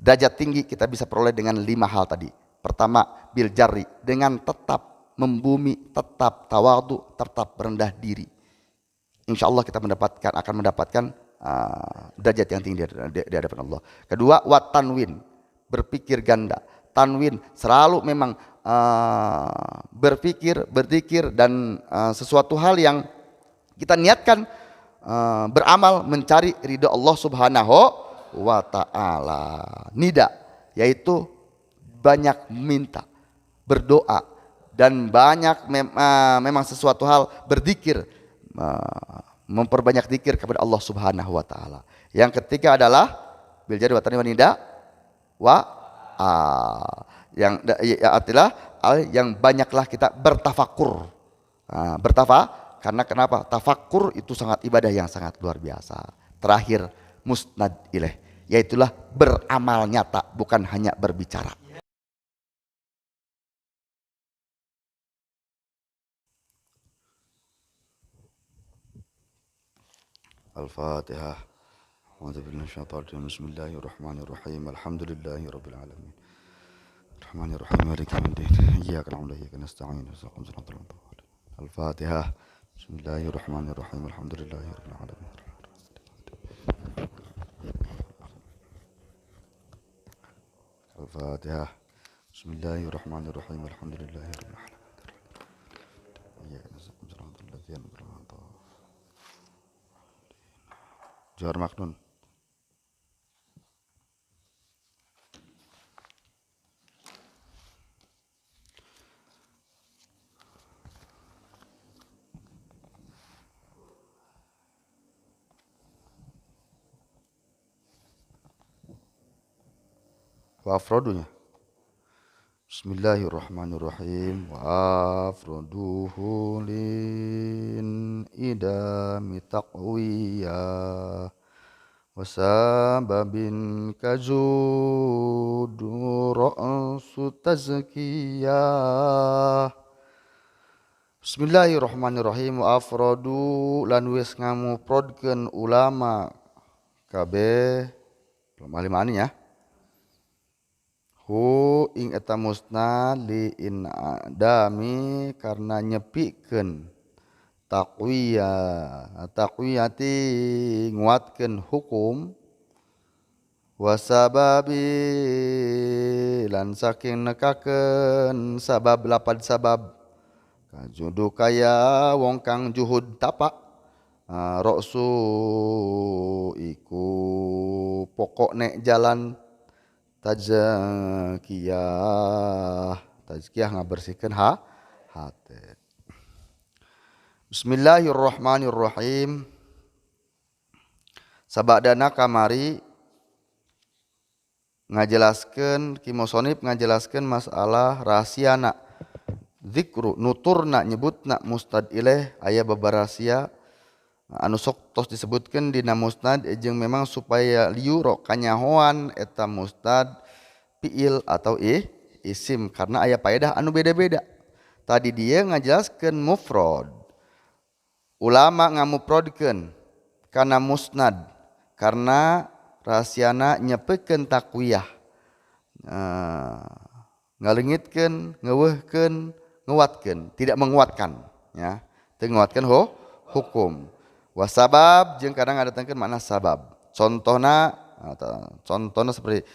Derajat tinggi kita bisa peroleh dengan 5 hal tadi. Pertama, bil jarri, dengan tetap membumi, tetap tawadu, tetap rendah diri. Insya Allah kita akan mendapatkan derajat yang tinggi di hadapan Allah. Kedua, wa tanwin, berpikir ganda. Tanwin selalu memang berpikir, berzikir dan sesuatu hal yang kita niatkan beramal mencari ridho Allah Subhanahu wa ta'ala. Nida, yaitu banyak minta, berdoa dan banyak memang sesuatu hal berzikir, memperbanyak zikir kepada Allah Subhanahu wa ta'ala. Yang ketiga adalah bil jari wa tanwin wa nida wa a. Yang ya, artilah yang banyaklah kita bertafakur. Nah, karena kenapa? Tafakur itu sangat ibadah yang sangat luar biasa. Terakhir musnad ilaih, yaitulah beramal nyata, bukan hanya berbicara. Al-Fatihah. Bismillahirrahmanirrahim. Alhamdulillahirabbil alamin. Arrahmanirrahim. Maliki yaumiddin. Iyyaka na'budu wa iyyaka nasta'in. Al-Fatihah. Bismillahirrahmanirrahim. Alhamdulillahirabbil alamin. Al-Fatihah. Bismillahirrahmanirrahim. Alhamdulillahirabbil alamin. Johar Maknun. Wa afrodunya. Bismillahirrahmanirrahim. Wa afroduhu lin idami taqwiyah wa sababin kajudu ra'su tazkiyah. Bismillahirrahmanirrahim. Wa afrodu lan wis ngamuprodkeun ulama kabeh lima ya. Hu ing eta musnad li in adami karena nyepikeun taqwiya taqwiyati nguatkeun hukum wasababi lan saking nekakeun sabab lapad sabab kajudu kaya wong kang juhud tapak roksu iku pokok nek jalan tazkiyah tazkiyah ngabersihkeun hate. Bismillahirrahmanirrahim. Sabadana kamari ngajelaskeun Ki Musonib ngajelaskeun masalah rahasiana zikru nuturna nyebutna mustad ilaih aya babarasia anu sok tos disebutkeun dina musnad jeung memang supaya liuro kanyahoan eta musnad fiil atau isim karena aya paedah anu beda-beda. Tadi dia ngajelaskeun mufrad. Ulama ngamufrodkeun kana musnad karena rahasiana nyepekeun takwiyah. Ngalengitkeun, ngeuweuhkeun, nguatkeun, tidak menguatkan ya. Teu nguatkeun hukum. Wasabab jeung kadang ngadatangkeun makna sabab. Contohna seperti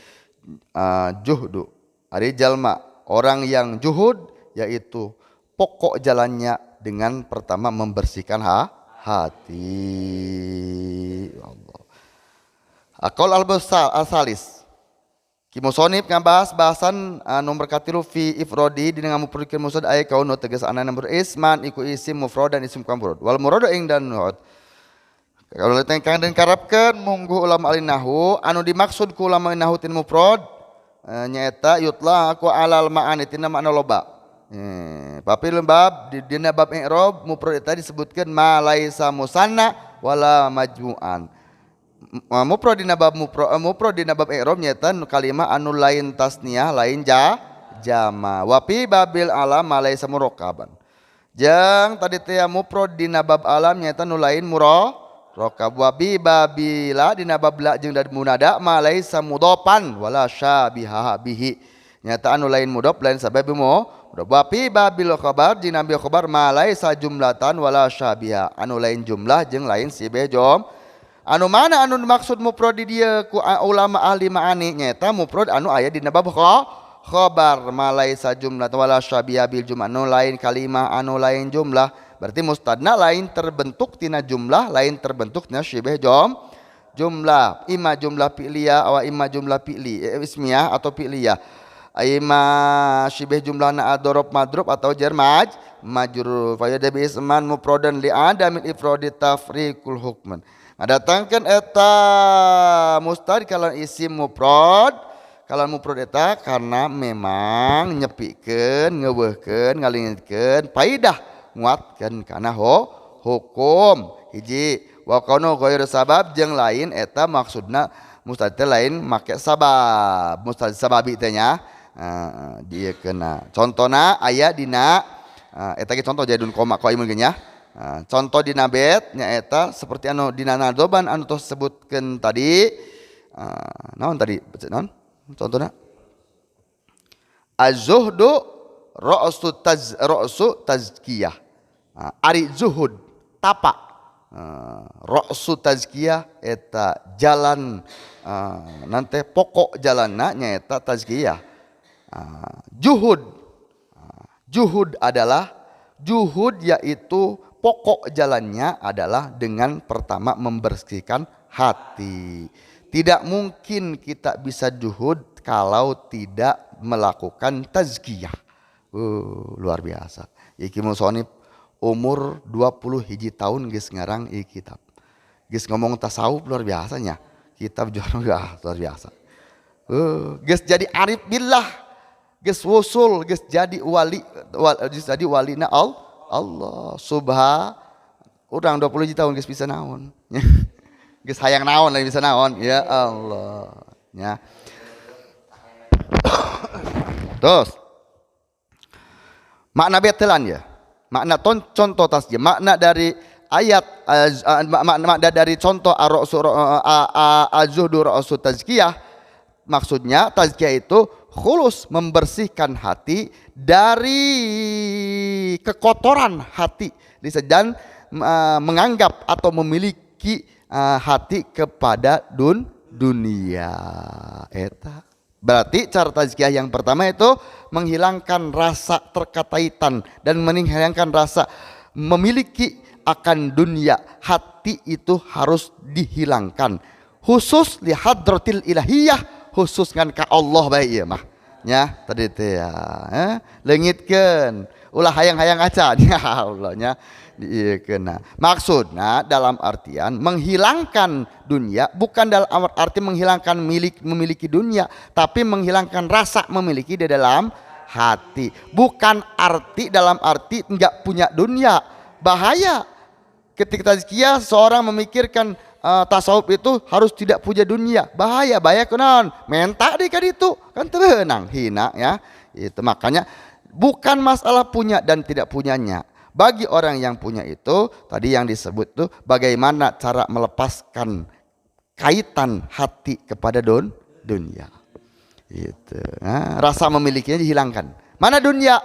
juhdu. Ari jalma, orang yang juhud yaitu pokok jalannya dengan pertama membersihkan hati. Allah. Aqal al-salis. Ki musonib ngabahas bahasan nomor katilu fi ifrodi dina ngamuprodkeun musnad aya kaunu tegas ana nomor isman iku isim mufrad dan isim mufrad. Wal murad ing dan murad. Kalau kang den karepkeun mungguh ulama alinahu anu dimaksud ku ulama nahu tin mufrad nyaeta yutlaqu alal ma'ani tina makna loba. Papil bab di dina bab i'rab mufrad eta disebutkeun ma laisa musanna wala majmu'an. Mufrad dina bab mufrad dina bab i'rab nyaeta kalimah anu lain tasniah lain jama. Wa fi babil alam ma laisa murakkaban. Jeung tadi teh mufrad dina bab alam nyaeta nu lain murah rokab wa bi babila dina babla jeung munada ma laisa mudhafan wala syabiha bihi nyata anu lain mudhaf lain sabab mudhaf wa fi babil khabar dina bil khabar ma laisa jumlatan wala syabiha anu lain jumlah jeung lain sibeh jom anu mana anu maksud mufrad di dieu ku ulama ahli ma'ani nyaeta mufrad anu aya dina bab khabar ma laisa jumlatan wala syabiha bil jumlah anu lain kalimah anu lain jumlah. Berarti mustadna lain terbentuk tina jumlah, lain terbentuk tina syibeh jumlah. Ima jumlah fi'liyah awa ima jumlah fi'li ismiyah atau fi'liyah. Ima syibeh jumlahna adorob madrub atau jar majrur. Fa yadabi isman mufradan li adamil ifradi tafriqul hukman. Ngadatangkeun eta mustad kalan isim mufrad. Kalan mufrad eta karena memang nyepikeun, ngeuweuhkeun, ngalingitkeun faidah nguatkeun kana hukum hiji wa kanu ghairu sabab jeung lain eta maksudna mustad teh lain make sabab mustad sababi teh nya dieu keuna contona aya dina eta ge contoh jadun koma qaimun ge nya contoh dina bet nyaeta seperti anu dina nadoban anu tos sebutkeun tadi naon tadi naon contona az-zuhdu ra'su tazkiyah. Ari zuhud tapa ra'su tazkiyah eta jalan nanti pokok jalanna nyaeta tazkiyah. Juhud juhud adalah juhud yaitu pokok jalannya adalah dengan pertama membersihkan hati. Tidak mungkin kita bisa juhud kalau tidak melakukan tazkiyah. Luar biasa. Iki musonib umur 20 hiji tahun geus ngarang ieu kitab. Geus ngomong tasawuf luar biasanya. Kitab juara luar biasa. Geus jadi arif billah, geus wusul, geus jadi wali, geus jadi walina Allah subha. Urang 20 hiji tahun geus bisa naon. Geus hayang naon lain bisa naon. Ya Allah. Ya. Terus makna betelan ya, makna contoh tasjid, makna dari ayat, makna dari contoh az-zuhdu ra'su tazkiyah, maksudnya tazkiyah itu khulus membersihkan hati dari kekotoran hati dan menganggap atau memiliki hati kepada dunia. Eta. Berarti cara tazkiyah yang pertama itu menghilangkan rasa terkaitan dan menghilangkan rasa memiliki akan dunia. Hati itu harus dihilangkan. Khusus li hadratil ilahiyah, khusus ngan ka Allah bae ieu mah. Nya tadi teh ya. Leungitkeun, ulah hayang-hayang acan. Ya Allah nya diieukeun. Maksudna dalam artian menghilangkan dunia bukan dalam arti menghilangkan memiliki dunia, tapi menghilangkan rasa memiliki di dalam hati. Bukan arti dalam arti enggak punya dunia. Bahaya. Ketika tazkiyah seorang memikirkan tasawuf itu harus tidak punya dunia. Bahaya, bahaya kunaon? Menta di ka ditu kan teu beunang, hina ya. Itu makanya bukan masalah punya dan tidak punyanya. Bagi orang yang punya itu, tadi yang disebut tuh bagaimana cara melepaskan kaitan hati kepada dunia. Itu. Nah, rasa memilikinya dihilangkan. Mana dunia?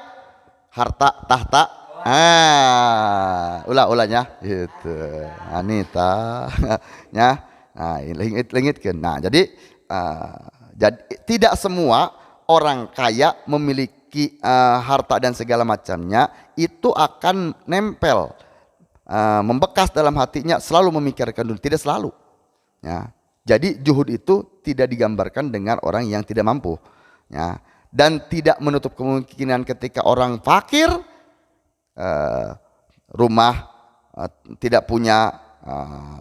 Harta, tahta. Ah, ulah-ulahnya gitu. Anita, ya. Nah, lengitkeun. Nah, jadi tidak semua orang kaya memiliki harta dan segala macamnya itu akan nempel, membekas dalam hatinya, selalu memikirkan dunia. Tidak selalu. Ya. Jadi juhud itu tidak digambarkan dengan orang yang tidak mampu. Ya. Dan tidak menutup kemungkinan ketika orang fakir, rumah tidak punya,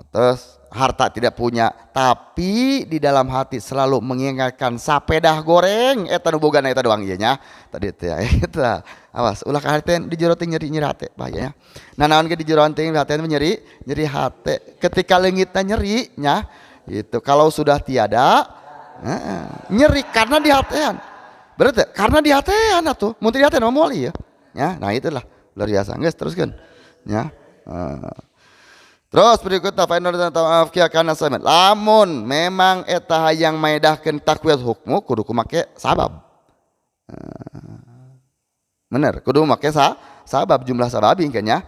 terus harta tidak punya, tapi di dalam hati selalu mengingatkan sapedah goreng eta nu bogana eta doang ieu nya tadi teh eta. Awas ulah ka hate di jero teh nyeri nyeri hate bahaya nya. Nah naon ge di jero teh hate nyeri nyeri hate ketika leungitna nyeri nya itu kalau sudah tiada nyeri karena di hatean. Berarti karena di hatean atuh mun teu di hatean mah moal ieu nya. Nah itulah luar biasa geus teruskeun nya. Terus berikutnya fa inna ta'afkiya kana saman. Lamun memang eta hayang maedahkeun takwil hukmu kudu kumake sabab. Bener, kudu make sabab jumlah sababi kayaknya.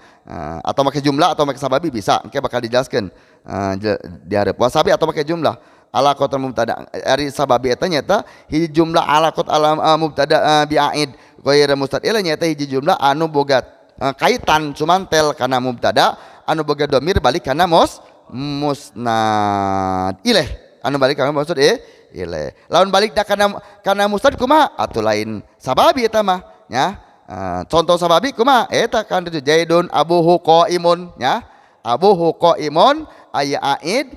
Atau make jumlah atau make sababi bisa. Engke bakal dijelaskeun di hareup. Wasabi atau make jumlah. Alaqat mubtada ari sababi eta nyaeta hiji jumlah alaqat alam mubtada bi'aid ghair mustadil nyaeta hiji jumlah anu boga kaitan cumantel kana mubtada anu boga domir balik kana musnad ileh anu balik kana maksud ileh lamun balik da kana musnad kumaha atuh lain sababi eta mah nya. Contoh sababi kumaha eta kan Zaidun abuhu qaimun nya, abuhu qaimun aya aid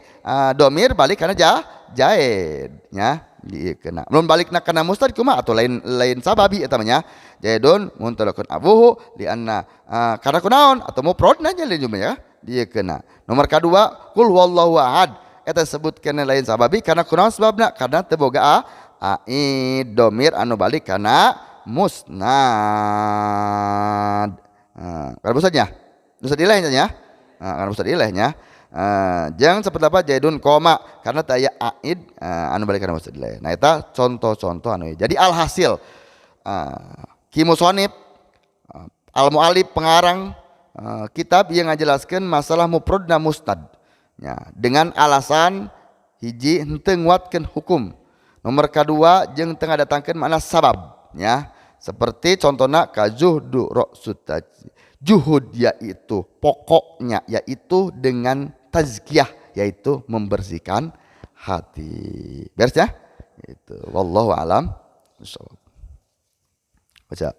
domir balik kana jaid nya dikeuna. Mun balikna kana mustad kumaha atuh lain sababi eta mah nya. Zaidun muntalaqun abuhu lianna karena kunaon atau mufradna nya lain jumlah ya dikeuna. Nomor kadua qul huwallahu ahad eta sebutkeun lain sababi karena kunaon sebabna karena teu boga aid domir anu balik kana musnad. Kana musnadnya musnad ilaih nya, kana musnad ilaih nya. Jangan seperti apa Zaidun koma karena taya aid anu balik kana musnad ilaih. Nah eta contoh-contoh anu. Jadi alhasil ki musonib al mualif pengarang kitab yang ngajelaskeun masalah mufradna musnad nya dengan alasan hiji henteu nguatkeun hukum, nomor kadua jeung teu ngadatangkeun makna sabab nya. Seperti contohna kazuhdu ra'sut juhud yaitu pokoknya yaitu dengan tazkiyah yaitu membersihkan hati. Beres ya? Itu wallahu alam bissawab. Baca.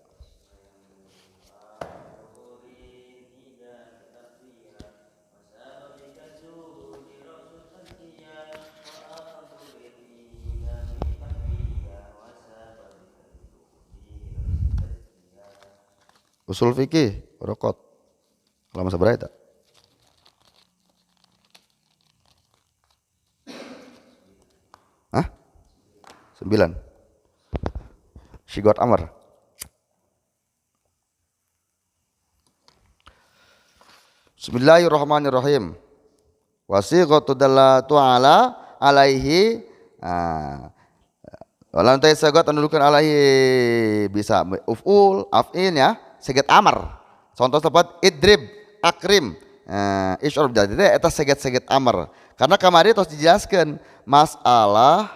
Usul fikih, rokot. Lama sabaraha eta? Hah? 9. Sigot Amr. Bismillahirrahmanirrahim. Wasighatu dallatu ala alaihi. Walam ta sagot anudukan alaihi bisa uful, af'il ya. Seget amar. Contoh tepat idrib, akrim, isyurub jadi eta seget-seget amar. Karena kamari tos dijelaskan masalah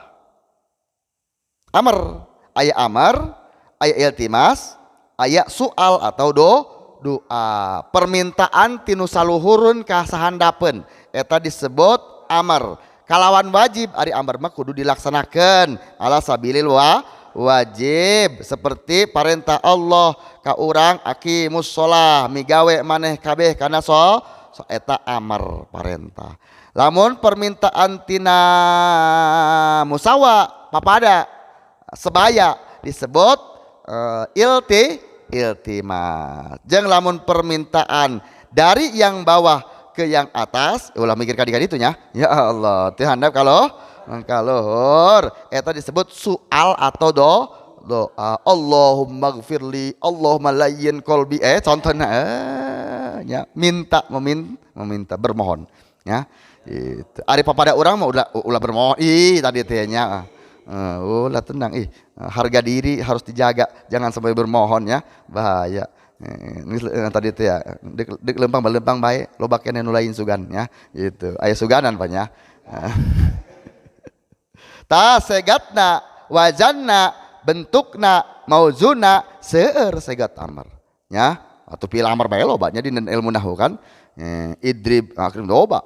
amar, aya amar, aya iltimas, aya soal atau doa, permintaan tinu saluhurun ka sahandapeun eta disebut amar. Kalawan wajib ari amar mah kudu dilaksanakeun ala sabilil wajib seperti perintah Allah ka urang aqimus shalah migawe maneh kabeh kana so eta amar parentah. Lamun permintaan tina musawa papada sebaya disebut iltimas. Jeung lamun permintaan dari yang bawah ke yang atas ulah mikir kadi-kadi itu nya. Ya Allah teu handap kalau kaluhur eta disebut soal atau doa. Allahumma gfirli, Allahumma layyin qalbi. Contohna nya minta meminta bermohon nya. Itu ari papada urang mah ulah bermohon ih tadi teh nya. Ulah tenang ih, harga diri harus dijaga, jangan sampai bermohon ya, bahaya. Ini tadi teh ya, dek lempang bae, loba keneh nu lain sugan ya, gitu. Aya suganan pak nya. Ta segatna, wazanna, bentukna, mauzuna, seueur segat amar ya. Atau pil amar bae loba nya di ilmu nahwu kan. Idrib akrim loba.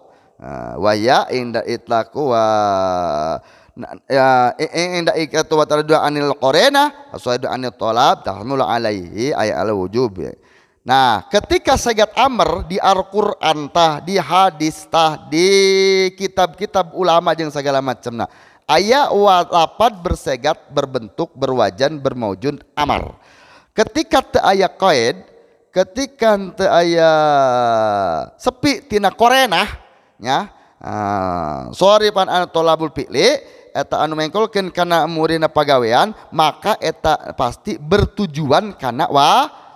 Wa ya inda itlaqu wa ya inda ikatu wa taradu anil qarina aswadu anil talab tahmulu alaihi ay al wujub. Nah, ketika segat amr di Al-Qur'an tah, di hadis tah, di kitab-kitab ulama jeung segala macamna, aya lapad bersegat berbentuk berwajan bermaujud amar. Ketika teu aya qaid, ketika teu aya sepi tina korenah nya, sorry pan an tolabul fi'li eta anu mengkolkeun kana murina pagawean, maka eta pasti bertujuan kana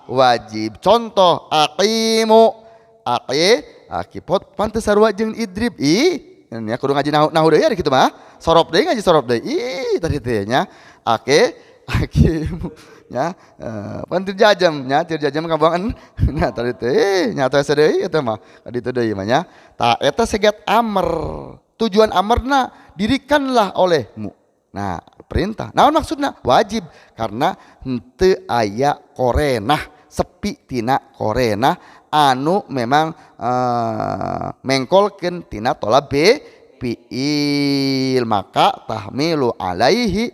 wajib. Contoh aqimu, akipot pantes sarua jeung idrib ih nya kudu ngaji nahu deui ari kitu mah sorop deui ngaji sorop deui ih tadi teh nya ake akimu nya pan tir jajam nya tir jajam kabuangan nya tadi teh nya teh deui eta mah kaditu deui mah nya tah eta segat amr tujuan amarna dirikanlah olehmu. Nah perintah naon maksudna wajib karena henteu aya korenah sepi tina korenah anu memang mengkolkeun tina tolab fiil maka tahmilu alaihi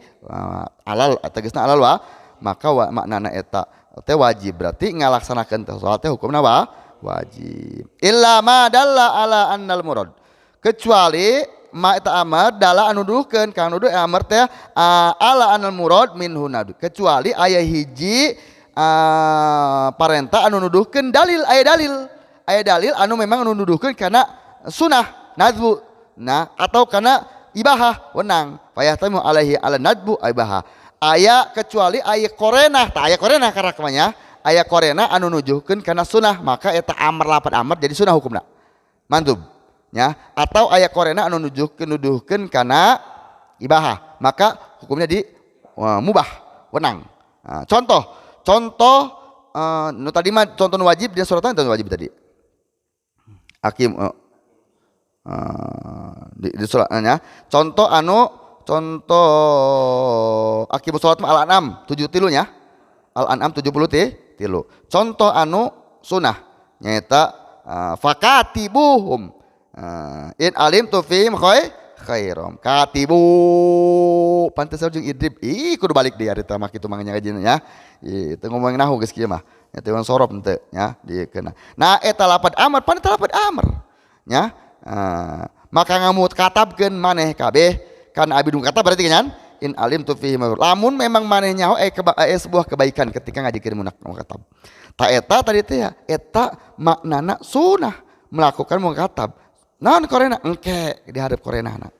alal tegasna alal wa maka wa maknana eta teh wajib berarti ngalaksanakeun teh salat teh hukumna wa wajib illa ma dalla ala annal murad kecuali ma eta amar dalla anu nuduhkeun kang nuduh amar teh ala annal murad minhu nadu kecuali aya hiji parenta anu nuduhkeun dalil aya dalil anu memang anu nuduhkeun kana sunah nadbu nah atau kana ibahah wenang fayahtamu alaihi ala nadbu ibahah aya kecuali aya korenah tah aya korenah karakmanya aya korenah anu nuduhkeun kana sunah maka eta amr lapan amr jadi sunah hukumna mandub nya atau aya korenah anu nuduhkeun kana ibahah maka hukumnya di mubah wenang. Nah, contoh nu tadi mah contoh wajib dia suratan contoh wajib tadi hakim di suratnya contoh anu contoh hakim sholat al-an'am 73 nya al-an'am 73 contoh anu sunah nyaeta fakatibuhum in alim tu fihim khairam katibu pantes jeung idrib ih kudu balik deui ari teh mah kitu mah ngajina nya teu ngomong nahu geus kieu mah nya teu sorop henteu nya dikeuna nah eta lapad amr pan eta lapad amr nya maka ngamut katabkeun maneh kabeh kan abi nu katab berarti kan in alim tu fihi lamun memang maneh nyaho sebuah kebaikan ketika ngajikeun mukatab ta eta tadi teh ya eta maknana sunah melakukan mukatab naon korena engke dihadap korenana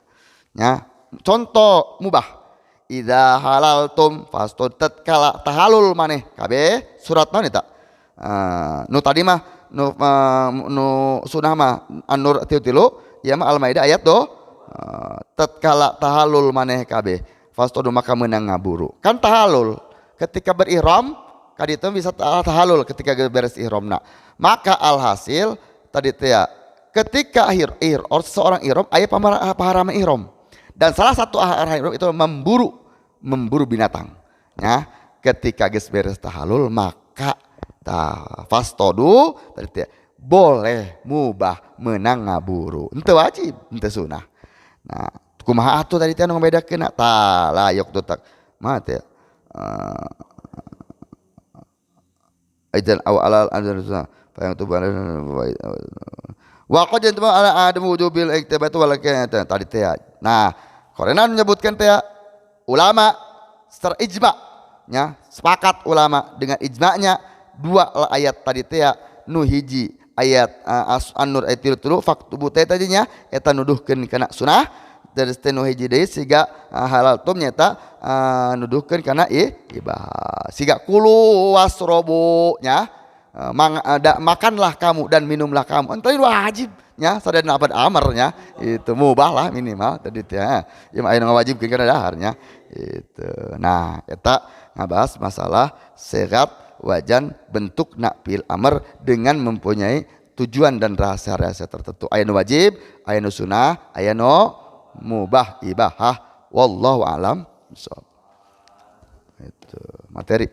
nya contoh mubah idza halaltum fastud tatkala tahalul maneh kabeh surat naon eta nu tadi mah nu sunah mah an-nur 33 ieu mah al-maidah ayat do tatkala tahalul maneh kabeh fastodu maka meunang ngaburu kan tahalul ketika berihram kaditu bisa tahalul ketika beres ihramna maka alhasil tadi teh ya ketika akhir seorang ihram aya paharaman ihram dan salah satu haram ihram itu memburu binatang ya ketika geus beres tahalul maka fastodu tadi boleh mubah menang ngaburu henteu wajib henteu sunah. Nah kumaha atuh tadi teh anu ngabedakeun tah layok tuh tak mah teh aidan aw alal anzal fa yang tuban wa qad yantama ala adam wujubil iktibat wal tadi teh. Nah, korena menyebutkan teh ulama secara ijma nya sepakat ulama dengan ijma'nya dua ayat tadi teh nu hiji ayat An-Nur ayat 33 faktubu teh tadinya eta nuduhkeun kana sunah terus teh nu hiji deui siga halal tum nyata nuduhkeun kana ibah siga kulu wasrobu nya makanlah kamu dan minumlah kamu entah wajib nya sadar abad amarnya itu mubah lah minimal tadi teh ya aya nu ngawajibkeun kana daharnya itu. Nah eta ngabahas masalah segat wajan bentuk nak fi'il amr dengan mempunyai tujuan dan rahasia-rahasia tertentu aya nu wajib aya nu sunah aya nu mubah ibahah wallahu alam bissawab. Itu materi.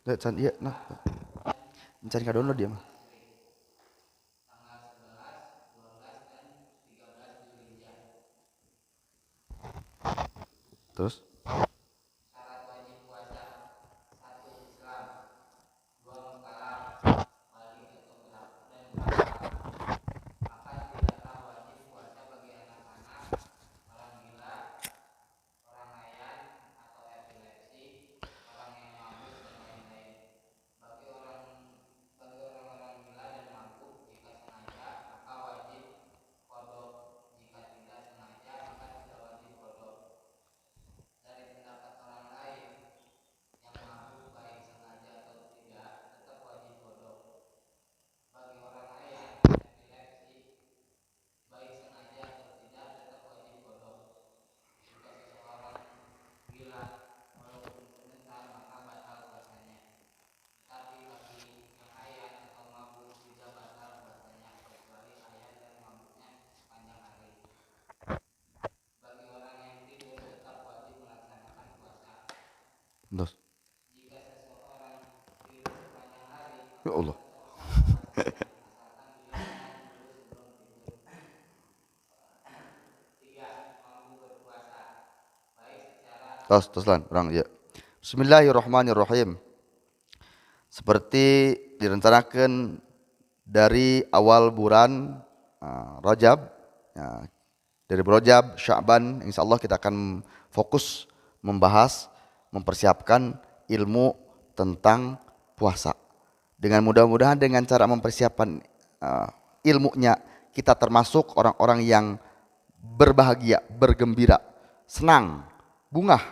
Can iya nah. Can ka download dia mah. Terus syarat wajib puasa 1 Islam, 2 mukallaf, baligh atau dan mukalaf. Maka tidaklah wajib puasa bagi anak-anak, orang gila, orang ayan atau epilepsi, orang yang mabuk dan lain-lain. Bagi orang-orang gila dan mabuk jika sengaja maka wajib qada, jika tidak sengaja maka tidak wajib qada. Dari pendapat orang lain yang mabuk baik sengaja atau tidak tetap wajib qada. Bagi orang lain epilepsi baik sengaja atau tidak tetap wajib qada. Jika seseorang gila walaupun sebentar maka batal puasanya. Tetapi bagi yang ayan atau mabuk tidak batal puasanya kecuali ayan dan mabuknya sepanjang hari. Bagi orang yang tidur tetap wajib melaksanakan puasa. Terus. Jika seseorang tidur sepanjang hari, Ya Allah. asalkan dia makan dulu sebelum tidur. 3. Mampu berpuasa baik secara Terus terus lan, orang ya. Bismillahirrahmanirrahim. Seperti direncanakan dari awal bulan Rajab, ya, dari Rajab, Sya'ban, insya Allah kita akan fokus membahas, mempersiapkan ilmu tentang puasa. Dengan mudah-mudahan dengan cara mempersiapkan ilmunya, kita termasuk orang-orang yang berbahagia, bergembira, senang, bungah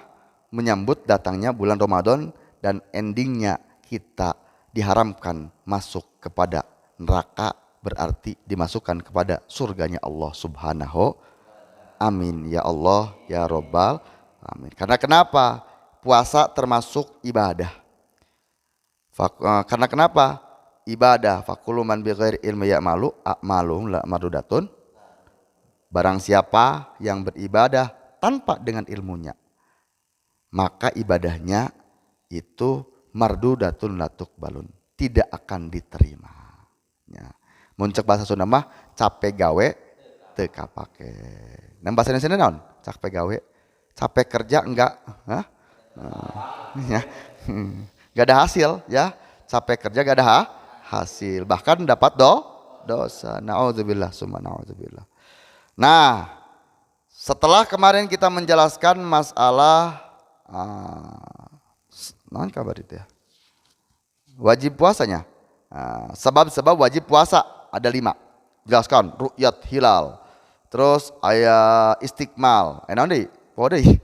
menyambut datangnya bulan Ramadan, dan endingnya kita diharamkan masuk kepada neraka, berarti dimasukkan kepada surganya Allah Subhanahu. Amin ya Allah ya Robbal amin. Karena kenapa? Puasa termasuk ibadah. Karena kenapa? Ibadah. Fakulu man bi ghairi ilmi ya'malu a'maluhum la mardudatun. Barang siapa yang beribadah tanpa dengan ilmunya, maka ibadahnya itu mardudatun la tuqbalun, tidak akan diterima. Ya. Mun cek bahasa Sunda mah capek gawe teu kapake. Nah, bahasa Indonesia naon? Capek gawe, capek kerja enggak? Hah? Ya. Enggak ada hasil ya. Capek kerja enggak ada hasil, bahkan dapat dosa. Nauzubillah summa nauzubillah. Nah, setelah kemarin kita menjelaskan masalah naon kabar itu ya? Wajib puasanya. Sebab-sebab wajib puasa ada 5. Jelaskan ru'yat hilal. Terus aya istikmal. Naon deui? Poho deui.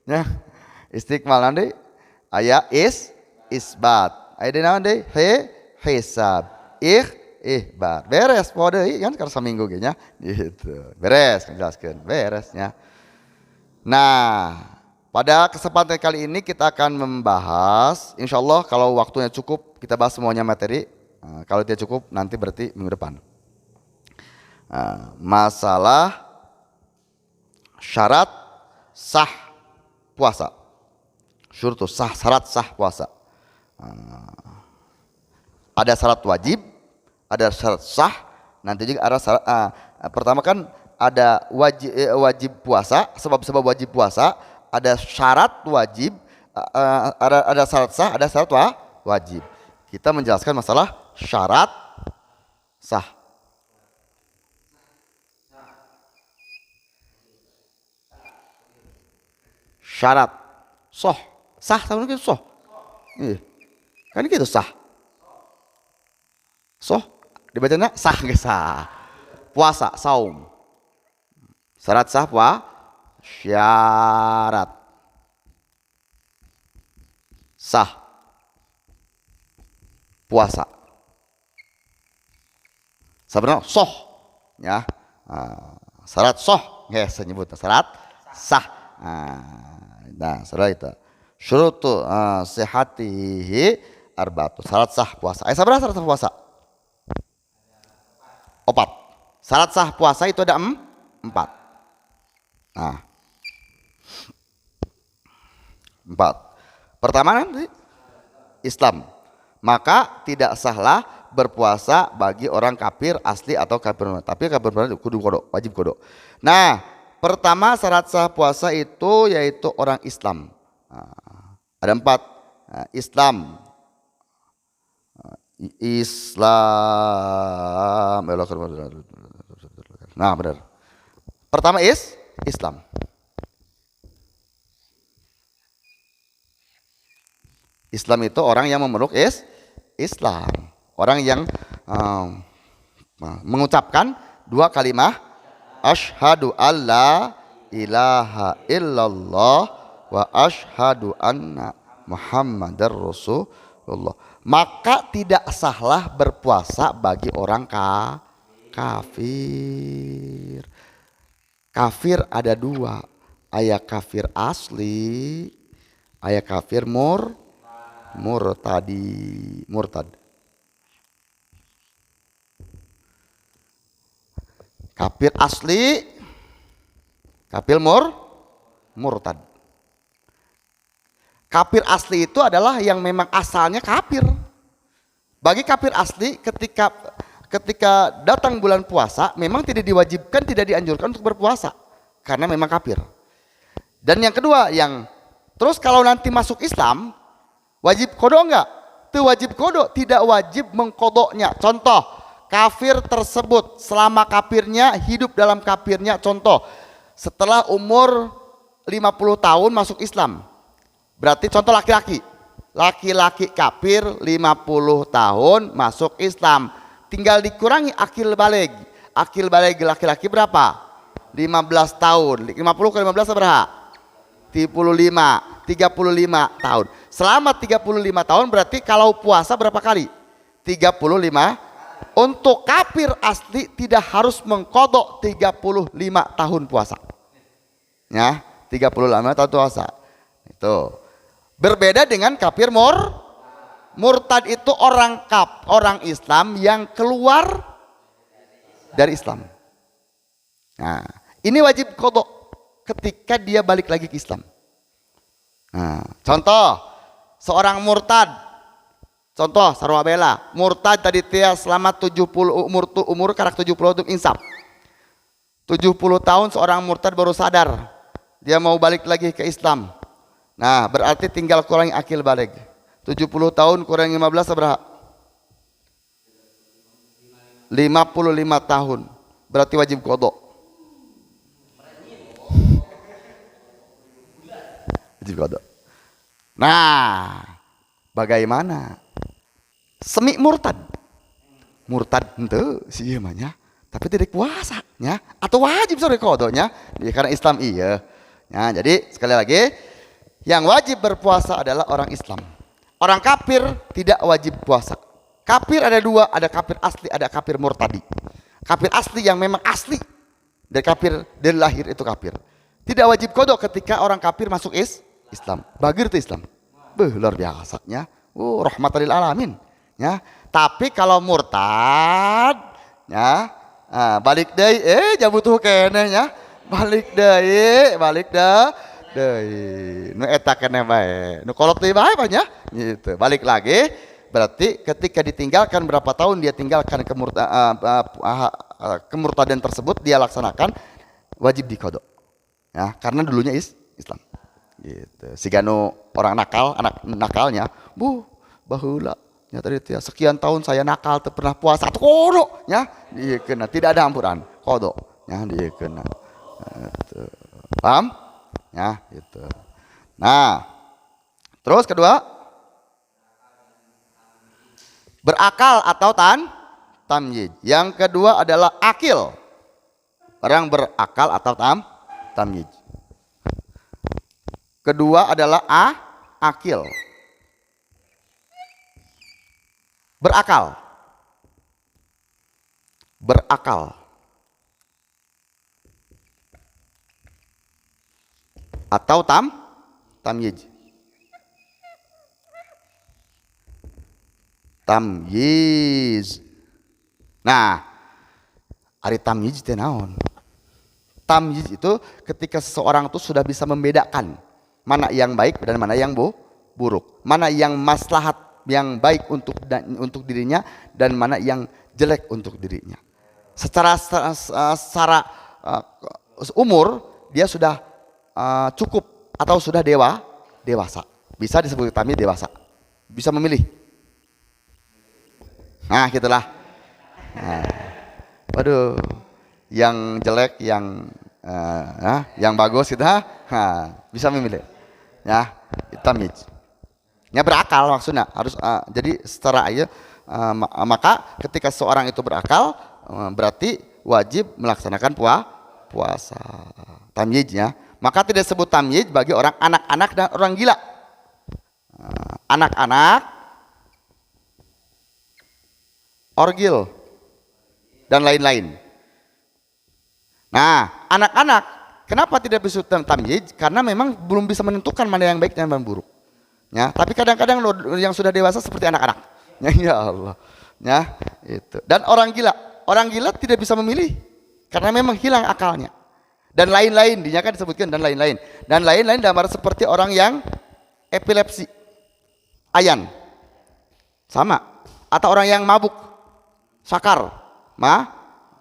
Ya. Istikmal naon deui? Aya isbat. Aya deui naon deui? Hisab. Ihbar. Beres poho deui kan karena saminggu ge nya. Gitu. Beres jelaskeun. Beresnya. Nah, pada kesempatan kali ini kita akan membahas, insya Allah kalau waktunya cukup kita bahas semuanya materi. Kalau tidak cukup nanti berarti minggu depan. Masalah syarat sah puasa. Syurutus sah, syarat sah puasa. Ada syarat wajib, ada syarat sah, nanti juga ada syarat. Pertama kan ada wajib puasa, sebab-sebab wajib puasa, ada syarat wajib, ada syarat sah, ada syarat wajib. Kita menjelaskan masalah syarat sah. Syarat soh, sah sama gitu soh. Iya. Kan gitu sah. Soh dibacanya sah nggak sah. Puasa, saum. Syarat sah syarat sah puasa. Sebenarnya soh ya. Syarat soh nggak saya syarat sah. Nah, syarat itu. Syurutu sihatihi arba'atu. Syarat sah puasa. Sebenarnya syarat sah puasa. 4. Syarat sah puasa itu ada 4. Nah. 4. Pertama nanti Islam. Maka tidak sahlah berpuasa bagi orang kafir asli atau kafir murtad. Tapi kafir murtad kudu kodok, wajib kodok. Nah, pertama syarat sah puasa itu yaitu orang Islam. Nah, ada 4. Nah, Islam. Islam. Nah, benar. Pertama Islam. Islam itu orang yang memeluk Islam. Orang yang mengucapkan 2 kalimah asyhadu alla ilaha illallah wa asyhadu anna Muhammadar Rasulullah. Maka tidak sahlah berpuasa bagi orang kafir. Kafir ada 2, aya kafir asli, aya kafir murtad. Kafir asli, kafir murtad. Kafir asli itu adalah yang memang asalnya kafir. Bagi kafir asli ketika datang bulan puasa memang tidak diwajibkan, tidak dianjurkan untuk berpuasa karena memang kafir. Dan yang kedua, yang terus kalau nanti masuk Islam wajib qadha enggak? Itu wajib qadha, tidak wajib mengkodoknya. Contoh, kafir tersebut selama kafirnya hidup dalam kafirnya, contoh setelah umur 50 tahun masuk Islam. Berarti contoh laki-laki. Laki-laki kafir 50 tahun masuk Islam. Tinggal dikurangi akil balig. Akil balig laki-laki berapa? 15 tahun. 50 ke 15 berapa? 35. 35 tahun. Selama 35 tahun berarti kalau puasa berapa kali? 35. Untuk kafir asli tidak harus mengkodok 35 tahun puasa. Ya, 35 tahun puasa. Itu. Berbeda dengan kafir murtad itu orang Islam yang keluar dari Islam. Nah, ini wajib qadha ketika dia balik lagi ke Islam. Nah, contoh seorang murtad, contoh sarwa bela, murtad tadi tia selama 70 umur karak 70 untuk insaf. 70 tahun seorang murtad baru sadar dia mau balik lagi ke Islam. Nah, berarti tinggal kurangi akil balik. 70 tahun kurang 15 berapa? 55 tahun. Berarti wajib qadha. Wajib qadha. Nah, bagaimana? Semi murtad. Murtad henteu si ieu mah nya, tapi tidak puasa nya atau wajib sore qadha-nya. Ya, karena Islam iya. Nah, jadi sekali lagi yang wajib berpuasa adalah orang Islam. Orang kafir tidak wajib puasa. Kafir ada 2, ada kafir asli, ada kafir murtadi. Kafir asli yang memang asli dari kafir dari lahir itu kafir. Tidak wajib qadha ketika orang kafir masuk Islam. Bagir itu Islam. Beuh, luar biasanya. Rahmatan lil alamin. Ya. Tapi kalau murtad ya, balik deui jabutuh keneh nya. Balik deui, balik deui. Nu eta keneh bae. Nu kolot deui bae nya. Gitu. Balik lagi berarti ketika ditinggalkan berapa tahun dia tinggalkan kemurtadan tersebut dia laksanakan wajib diqadha. Ya, karena dulunya Islam. Gitu. Sigano orang nakal, anak nakalnya, bu, baheula nya tadi teh sekian tahun saya nakal teu pernah puasa atuh qadha nya diekeun tidak ada ampuran qadha nya diekeun. Gitu. Paham? Ya, gitu. Nah, terus kedua berakal atau tamyiz. Yang kedua adalah akil. Orang berakal atau tamyiz. Kedua adalah akil. Berakal. Berakal. Atau tamyiz. Tamyiz. Nah, ari tamyiz teh naon? Tamyiz itu ketika seseorang tuh sudah bisa membedakan mana yang baik dan mana yang buruk, mana yang maslahat yang baik untuk dirinya dan mana yang jelek untuk dirinya. Secara secara umur dia sudah cukup atau sudah dewasa. Bisa disebut tamyiz dewasa. Bisa memilih. Nah, gitulah. Nah, waduh, yang jelek, yang bagus gitu, nah, bisa memilih. Ya, tamyiz. Ya berakal maksudnya harus jadi secara aja maka ketika seorang itu berakal berarti wajib melaksanakan puasa. Tamyiznya. Maka tidak disebut tamyiz bagi orang anak-anak dan orang gila. Anak-anak, orgil dan lain-lain. Nah, anak-anak kenapa tidak disebut tamyiz? Karena memang belum bisa menentukan mana yang baik dan yang buruk. Ya, tapi kadang-kadang yang sudah dewasa seperti anak-anak. Ya, ya Allah. Ya, itu. Dan orang gila tidak bisa memilih karena memang hilang akalnya. Dan lain-lain, dinya kan disebutkan dan lain-lain. Dan lain-lain dalam arti seperti orang yang epilepsi, ayan. Sama. Atau orang yang mabuk, sakar,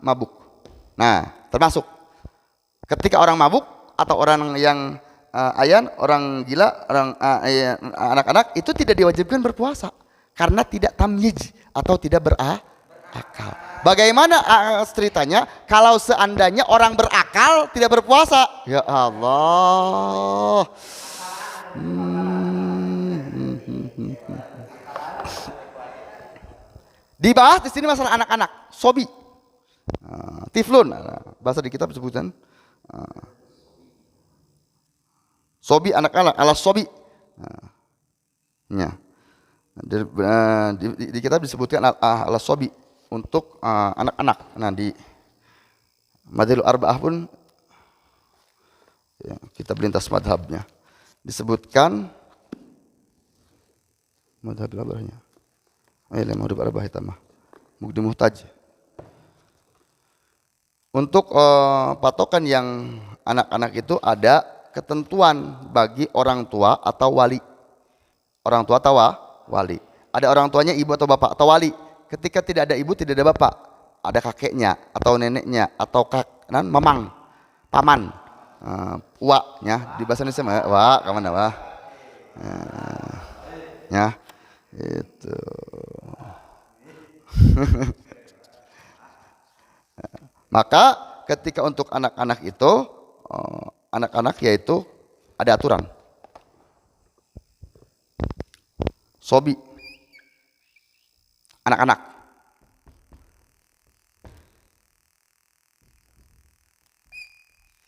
mabuk. Nah, termasuk ketika orang mabuk atau orang yang ayan, orang gila, orang anak-anak itu tidak diwajibkan berpuasa karena tidak tamyiz atau tidak berakal. Bagaimana ceritanya kalau seandainya orang berakal tidak berpuasa? Ya Allah. Dibahas di sini masalah anak-anak, sobi, tiflun, bahasa di kitab disebutkan. Sobi anak-anak, ala sobi. Nah, ya. Di kitab disebutkan ala sobi untuk anak-anak. Nah, di Madhilul Arba'ah pun ya, kita lintas madhabnya disebutkan madhab arba'ahnya. Madhab arba'ah hitamah. Mugdi muhtaj. Untuk patokan yang anak-anak itu ada ketentuan bagi orang tua atau wali. Orang tua atau wali. Ada orang tuanya ibu atau bapak atau wali. Ketika tidak ada ibu, tidak ada bapak, ada kakeknya atau neneknya atau mamang, paman, wa, ya di bahasa Indonesia mah wa, kamana wa, ya itu. Maka ketika untuk anak-anak itu, anak-anak yaitu ada aturan. Sobi, anak-anak.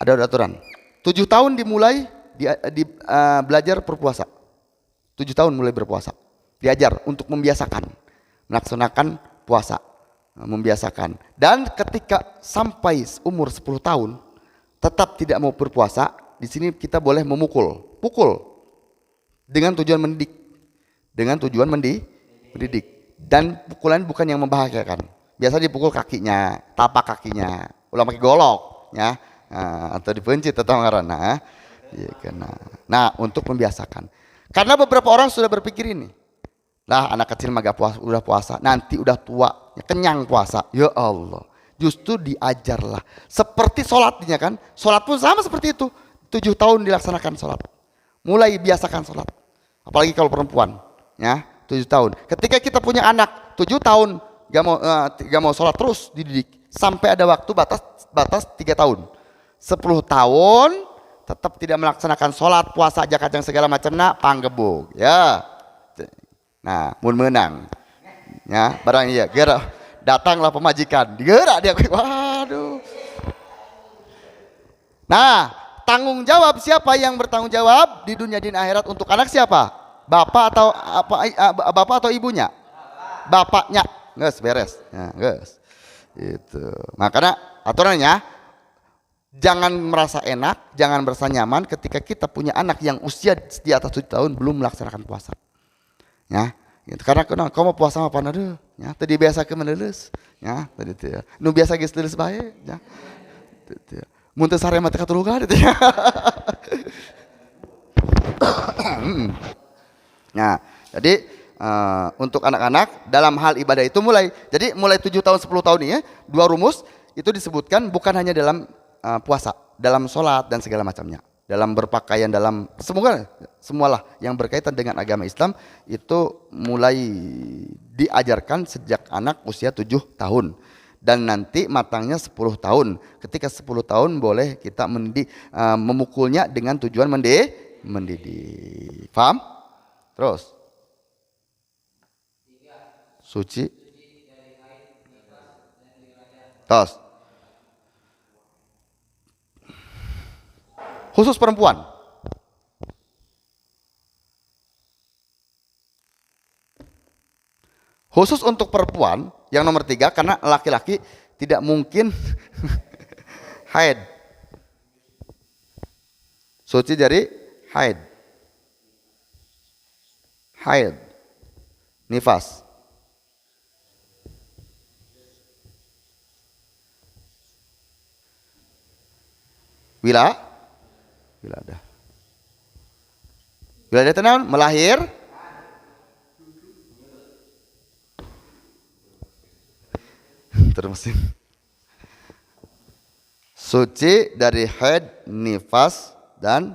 Ada aturan. 7 tahun dimulai belajar berpuasa. 7 tahun mulai berpuasa. Diajar untuk membiasakan, melaksanakan puasa, membiasakan. Dan ketika sampai umur 10 tahun tetap tidak mau berpuasa, di sini kita boleh memukul, pukul dengan tujuan mendidik, dengan tujuan mendidik. Dan pukulan bukan yang membahayakan. Biasa dipukul kakinya, tapak kakinya, ulah pakai golok, ya, nah, atau dipencit atau ngarana. Ya, kena. Nah, untuk membiasakan. Karena beberapa orang sudah berpikir ini. Lah, anak kecil mah gak puasa, udah puasa, nanti udah tua, ya, kenyang puasa. Ya Allah. Justru diajarlah. Seperti sholatnya kan, sholat pun sama seperti itu. 7 tahun dilaksanakan sholat. Mulai biasakan sholat. Apalagi kalau perempuan, ya, 7 tahun. Ketika kita punya anak 7 tahun gak mau sholat terus dididik sampai ada waktu batas 3 tahun. 10 tahun tetap tidak melaksanakan sholat, puasa, zakat yang segala macam, nak panggebuk, ya. Nah, mun menang. Ya, barang iya, gerak. Datanglah pemajikan, digerak dia, waduh. Nah, tanggung jawab siapa yang bertanggung jawab di dunia dan akhirat untuk anak siapa? Bapak atau apa? Bapak atau ibunya? Bapaknya. Nges beres. Ya, nges. Itu. Makanya aturannya jangan merasa enak, jangan merasa nyaman ketika kita punya anak yang usia di atas 7 tahun belum melaksanakan puasa. Ya, gitu. Karena kau mau puasa apa aduh, ya tadi biasa ke menulis, ya tadi itu ya. Nu biasa geus leuleus bae, ya. Mun teu sare mah teu katulugan gitu ya. Nah, jadi untuk anak-anak dalam hal ibadah itu mulai. Jadi mulai 7 tahun 10 tahun ini ya, dua rumus itu disebutkan bukan hanya dalam puasa, dalam sholat dan segala macamnya, dalam berpakaian, dalam semualah yang berkaitan dengan agama Islam itu mulai diajarkan sejak anak usia 7 tahun. Dan nanti matangnya 10 tahun. Ketika 10 tahun boleh kita memukulnya dengan tujuan mendidik. Paham? Terus. Suci. Terus. Khusus perempuan. Khusus untuk perempuan yang nomor 3, karena laki-laki tidak mungkin haid. Suci dari haid. Haid. Nifas. Wiladah. Wiladah itu naon? Melahir. Terus suci dari haid, nifas dan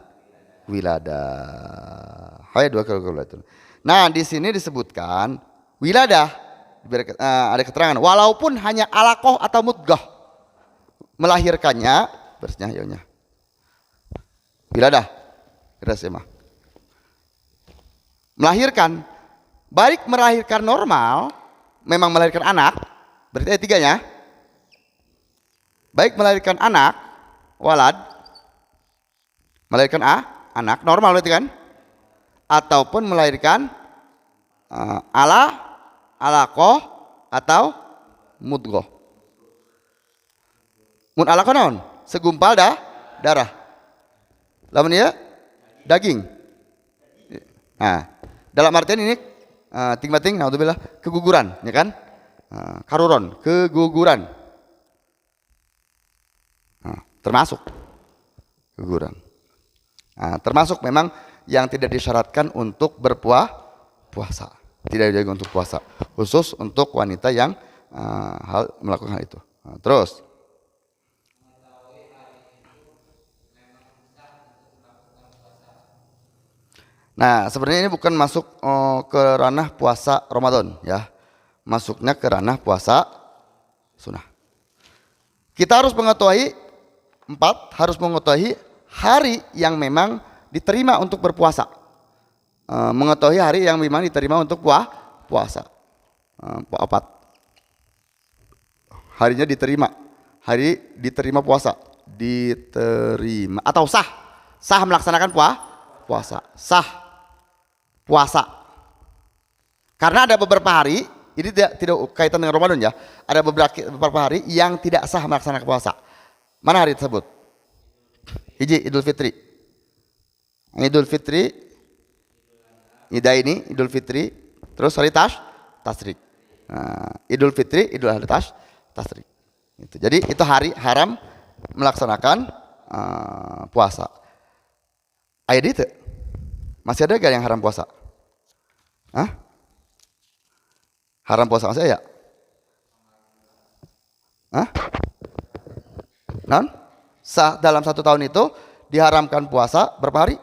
wiladah. Haid dua kali wiladah. Nah, di sini disebutkan wiladah ada keterangan walaupun hanya alaqah atau mudghah melahirkannya bersnya yonya. Wiladah keras ya mah. Melahirkan, baik melahirkan normal, memang melahirkan anak, berarti ada tiganya. Baik melahirkan anak, walad, melahirkan anak normal berarti kan, ataupun melahirkan alaqah atau mudghah. Mun alaqah naon? Segumpal darah. Lamun ieu daging. Nah, dalam artian ini ting-ting naudzubillah keguguran, ya kan? Karuron, keguguran. Nah, termasuk keguguran. Nah, termasuk memang yang tidak disyaratkan untuk berpuasa. Tidak dijaga untuk puasa, khusus untuk wanita yang melakukan hal itu. Nah, terus nah, sebenarnya ini bukan masuk ke ranah puasa Ramadan ya. Masuknya ke ranah puasa sunnah. Kita harus mengetahui harus mengetahui hari yang memang diterima untuk berpuasa. Mengetahui hari yang memang diterima untuk puasa. 4. Harinya diterima. Hari diterima puasa, diterima atau sah. Sah melaksanakan puasa, sah puasa. Karena ada beberapa hari, ini tidak kaitan dengan Ramadan ya. Ada beberapa hari yang tidak sah melaksanakan puasa. Mana hari tersebut? Hiji, Idul Fitri. Idul Fitri, Idaini, Idul Fitri, terus hari Tasyrik. Nah, Idul Fitri, Idul Adha Tasyrik. Itu. Jadi itu hari haram melaksanakan puasa. Ayat itu masih ada gak yang haram puasa? Hah? Haram puasa masih ada? Hah? Non? Sah dalam 1 tahun itu diharamkan puasa berapa hari?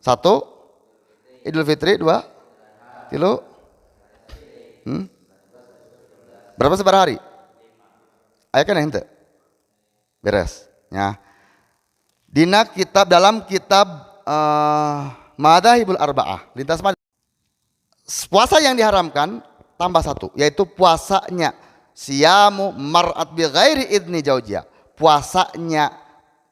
1 Idul Fitri, 2 3. Berapa sebar hari? Ayo kan ente. Beres ya. Dina kitab dalam kitab Madzahibul Arba'ah, lintas madzhab. Puasa yang diharamkan tambah 1, yaitu puasanya siyamu mar'at bi ghairi idni jaujiha. Puasanya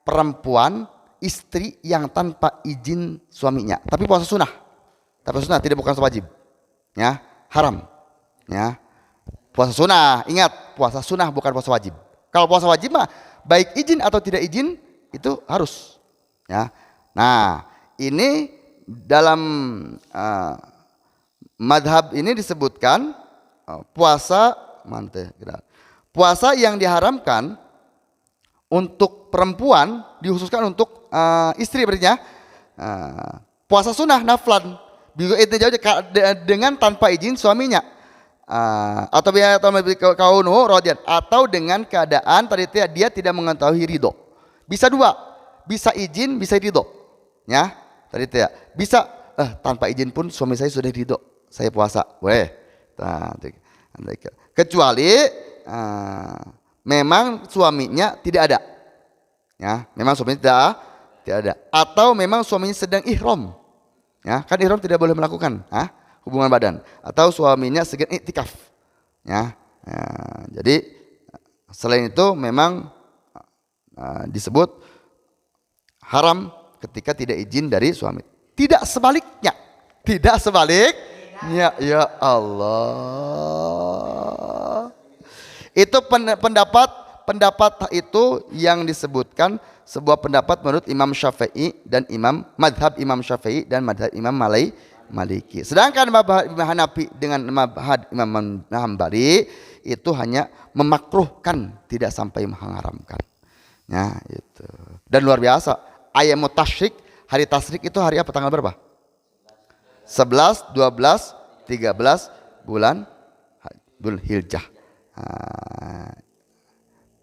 perempuan istri yang tanpa izin suaminya, tapi puasa sunnah. Tapi sunnah tidak bukan wajib. Ya, haram. Ya. Puasa sunnah, ingat, puasa sunnah bukan puasa wajib. Kalau puasa wajib mah baik izin atau tidak izin itu harus. Ya. Nah, ini dalam madhab ini disebutkan puasa puasa yang diharamkan untuk perempuan dikhususkan untuk istri berarti ya. Puasa sunnah naflan Dengan tanpa izin suaminya. Atau kaunu radian, atau dengan keadaan tadi dia tidak mengetahui ridho. Bisa dua, bisa izin, bisa ridho. Ya, tadi ya. Bisa tanpa izin pun suami saya sudah ridho, saya puasa. Boleh. Nah, kecuali memang suaminya tidak ada. Ya, memang suaminya tidak ada. Atau memang suaminya sedang ihram. Ya, kan ihram tidak boleh melakukan hubungan badan, atau suaminya sedang iktikaf. Ya, ya, jadi selain itu memang disebut haram ketika tidak izin dari suami. Tidak sebaliknya. Tidak sebaliknya. Ya Allah. Itu pendapat itu yang disebutkan sebuah pendapat menurut Imam Syafi'i dan Imam madhab Imam Syafi'i dan madhab Imam Maliki. Sedangkan madhab Imam Hanafi dengan madhab Imam Hambali itu hanya memakruhkan, tidak sampai mengharamkan. Ya, itu. Dan luar biasa, ayam tasyrik, hari tasyrik itu hari apa, tanggal berapa? 11, 12, 13 bulan Dzulhijjah.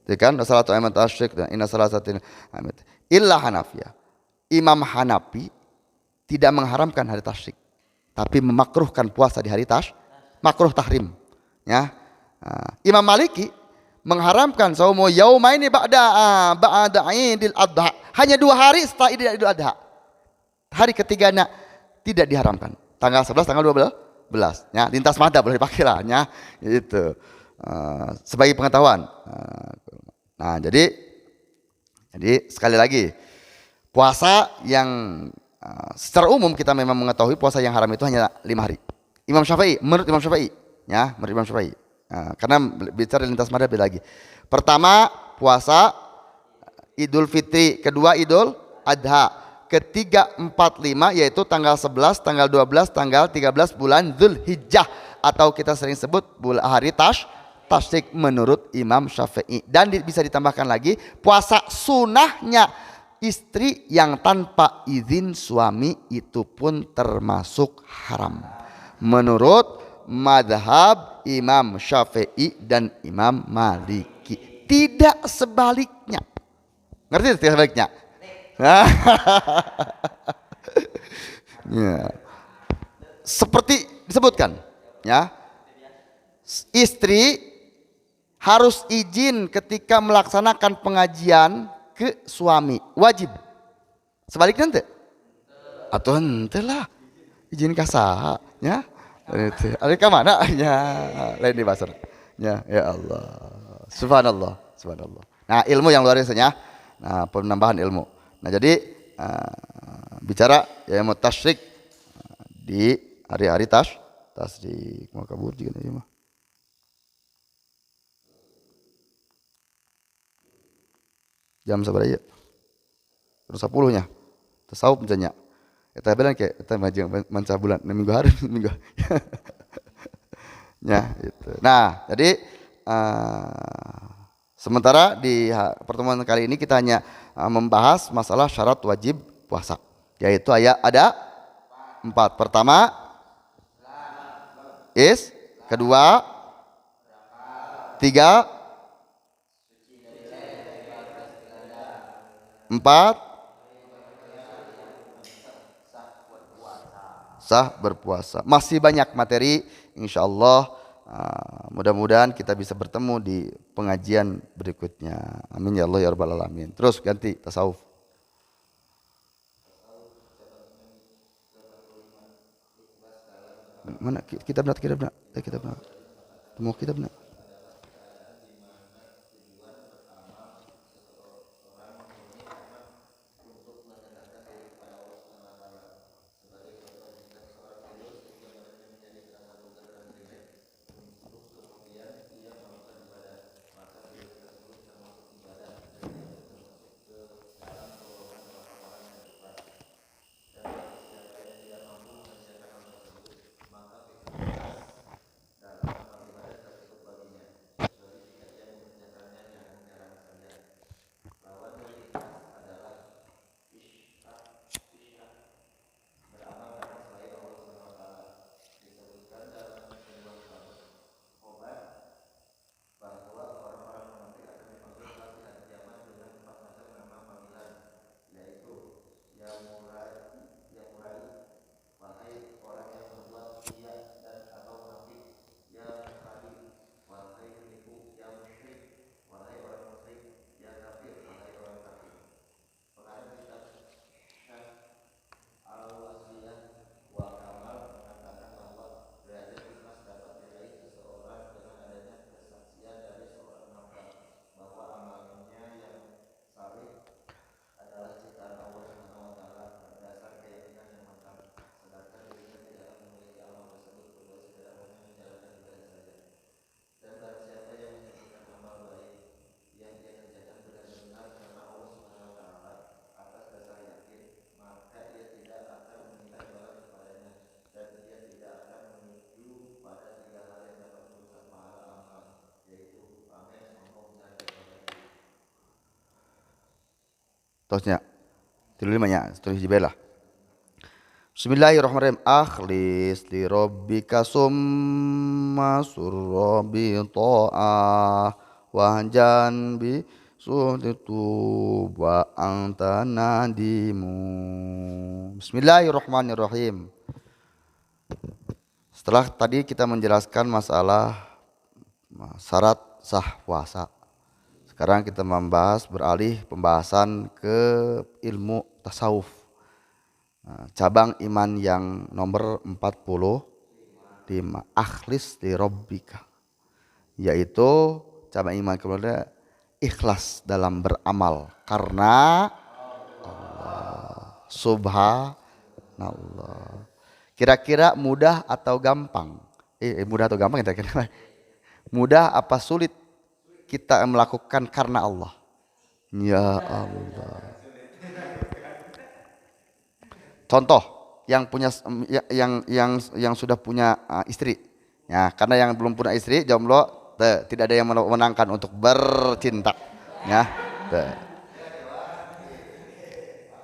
Itu kan salatu ayam tasyrik dan inna salasatin illa Hanafiyah. Imam Hanafi tidak mengharamkan hari tasyrik, tapi memakruhkan puasa di hari makruh tahrim. Ya. Imam Maliki mengharamkan saumu yaumaini ba'da Idul Adha. Hanya 2 hari setelah Idul Adha. Hari ketiganya tidak diharamkan. Tanggal 11, tanggal 12. Ya, lintas madhab boleh dipakai lah ya. Itu. Sebagai pengetahuan. Nah, jadi sekali lagi puasa yang secara umum kita memang mengetahui puasa yang haram itu hanya 5 hari. Imam Syafi'i, menurut Imam Syafi'i, ya, menurut Imam Syafi'i. Karena bicara lintas madhab lagi. Pertama, puasa Idul Fitri, kedua Idul Adha, ketiga, 4, 5 yaitu tanggal 11, tanggal 12, tanggal 13 bulan Dzulhijjah atau kita sering sebut bulan hari tasyrik menurut Imam Syafi'i. Dan bisa ditambahkan lagi puasa sunahnya istri yang tanpa izin suami itu pun termasuk haram menurut madhab Imam Syafi'i dan Imam Maliki. Tidak sebaliknya. Ngerti tidak sebaliknya? Ya. Seperti disebutkan, ya, istri harus izin ketika melaksanakan pengajian ke suami, wajib. Sebaliknya ente? Atau ente lah izin kasaha, ya. Ada ke mana? Ya, lain di pasar. Ya, ya Allah. Subhanallah, subhanallah. Nah, ilmu yang luar biasanya. Nah, penambahan ilmu. Nah, jadi bicara ya mau tasyrik di hari-hari tasyrik mau kabur juga nih mah. Jam sabaraha ieu? Terus 10-nya. Tasawuf misalnya. Eta belan ke eta maju manca bulan minggu hari minggu. Ya, itu. Nah, jadi sementara di pertemuan kali ini kita hanya membahas masalah syarat wajib puasa, yaitu ada 4. Pertama is, kedua, 3, 4, sah berpuasa. Masih banyak materi, insya Allah. Mudah-mudahan kita bisa bertemu di pengajian berikutnya. Amin ya Allah ya Rabbal Alamin. Terus ganti tasawuf. Mana kitab nak, kitab nak, kitab nak. Temu kitab nak. Terusnya 35 nya, tulis di bela. Bismillahirrahmanirrahim. Akhlis li rabbika summa surrabi ta'ah wahjan bi suhditu wa anta nadimu. Bismillahirrahmanirrahim. Setelah tadi kita menjelaskan masalah syarat sah puasa. Sekarang kita membahas beralih pembahasan ke ilmu tasawuf. Cabang iman yang nomor 45, akhlis li rabbika, yaitu cabang iman kepada ikhlas dalam beramal karena Allah subhanallah. Kira-kira mudah atau gampang? Mudah atau gampang kira-kira? Mudah apa sulit kita melakukan karena Allah? Ya Allah. Contoh yang punya yang sudah punya istri. Ya, karena yang belum punya istri jomblo tidak ada yang memenangkan untuk bercinta, ya.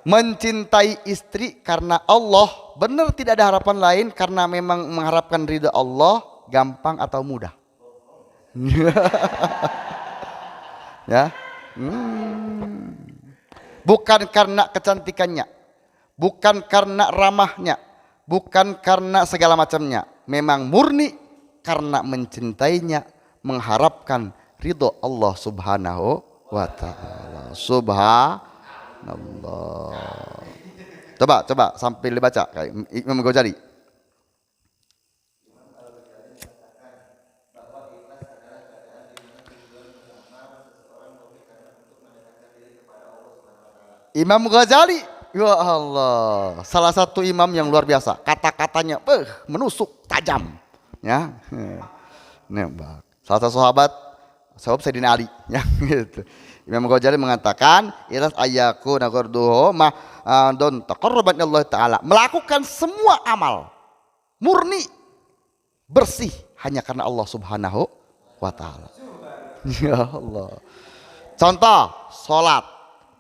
Mencintai istri karena Allah, benar tidak ada harapan lain karena memang mengharapkan ridha Allah, gampang atau mudah? Ya. Bukan karena kecantikannya, bukan karena ramahnya, bukan karena segala macamnya. Memang murni karena mencintainya, mengharapkan ridho Allah subhanahu wa ta'ala. Subhanallah. Coba sambil dibaca kayak Imam Ghazali. Imam Ghazali, ya Allah, salah satu imam yang luar biasa. Kata-katanya menusuk tajam, ya. Nembak. Salah satu sahabat Sayyidina Ali, ya gitu. Imam Ghazali mengatakan, ilas ayaku naqarduhu ma don taqarruban Allah taala, melakukan semua amal murni bersih hanya karena Allah Subhanahu wa taala. Ya Allah. Contoh, salat,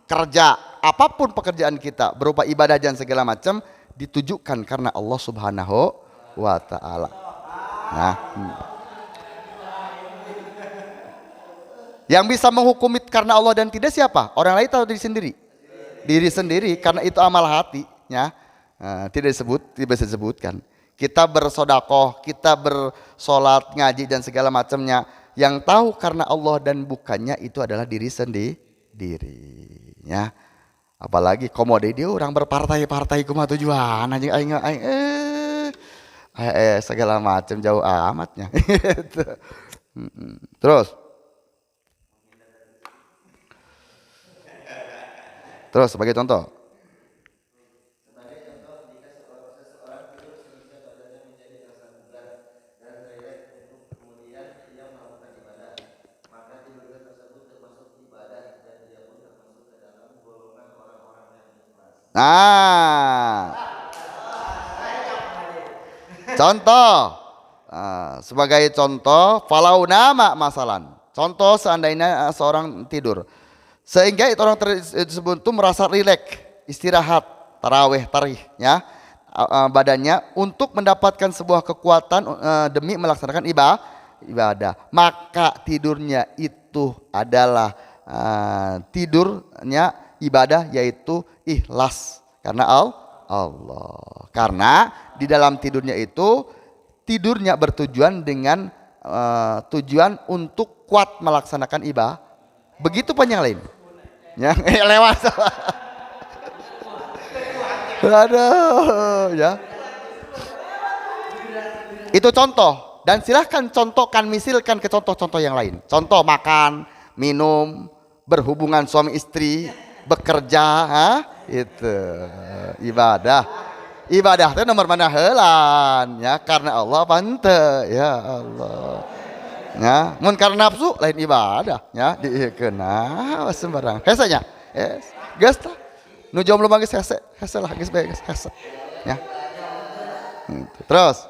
kerja, apapun pekerjaan kita berupa ibadah dan segala macam ditujukan karena Allah Subhanahu wa taala. Nah, yang bisa menghukumi karena Allah dan tidak siapa? Orang lain atau diri sendiri? Diri sendiri, karena itu amal hati, ya. Nah, tidak disebut, tidak bisa disebutkan. Kita bersodakoh, kita bersolat, ngaji dan segala macamnya, yang tahu karena Allah dan bukannya itu adalah diri sendiri, ya. Apalagi komode dia orang berpartai-partai kumaha tujuan anjing aing aing segala macam jauh amatnya. Terus sebagai contoh. Sebagai contoh, jika seseorang tidur sehingga badannya menjadi terasa bugar dan rileks untuk kemudian ia melakukan ibadah, maka tidurnya tersebut termasuk ibadah dan ia pun termasuk ke dalam golongan orang-orang yang ikhlas. Nah, contoh, sebagai contoh, falau nama masalan. Contoh seandainya seorang tidur, sehingga itu orang tersebut itu merasa rileks, istirahat, taraweh, tarih, ya, badannya untuk mendapatkan sebuah kekuatan demi melaksanakan ibadah. Maka tidurnya itu adalah tidurnya ibadah, yaitu ikhlas karena Allah. Karena di dalam tidurnya itu tidurnya bertujuan dengan tujuan untuk kuat melaksanakan ibadah. Begitu pun yang lain. Ya, lewat. Aduh, ya. Itu contoh, dan silahkan contohkan, misilkan ke contoh-contoh yang lain. Contoh makan, minum, berhubungan suami istri, bekerja, ha? Itu ibadah. Ibadah itu nomor mana helan, ya, karena Allah pante, ya Allah. Ya, mun karena nafsu lain ibadah, ya, dikena sembarang. Hesenya, yes, geus tah. Nu jomblo mah geus hese, hese lah geus bae geus hese. Ya. Terus.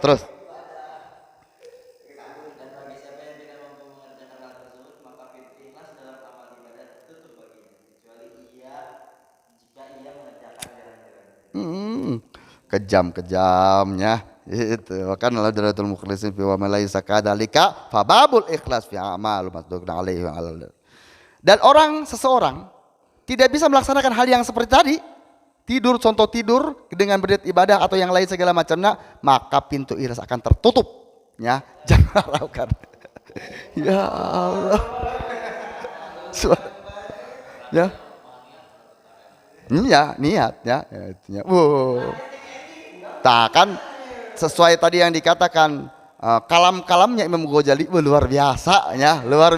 Terus. Dan bagi siapa yang tidak mampu mengerjakan hal tersebut, maka ikhlas Kejam-kejamnya itu. Bahkan la daratul mukhlisin fi wa ma laisa kadzalika fa babul ikhlas fi a'mal masduqna alaihi wa ala. Dan seseorang tidak bisa melaksanakan hal yang seperti tadi, tidur, contoh tidur dengan berniat ibadah atau yang lain segala macamnya, maka pintu ikhlas akan tertutup ya. Jangan harapkan. Ya Allah. Ya. Iya, niat ya. Ya. Wow. Nah, kan sesuai tadi yang dikatakan kalam-kalamnya Imam Ghazali, luar biasa ya, luar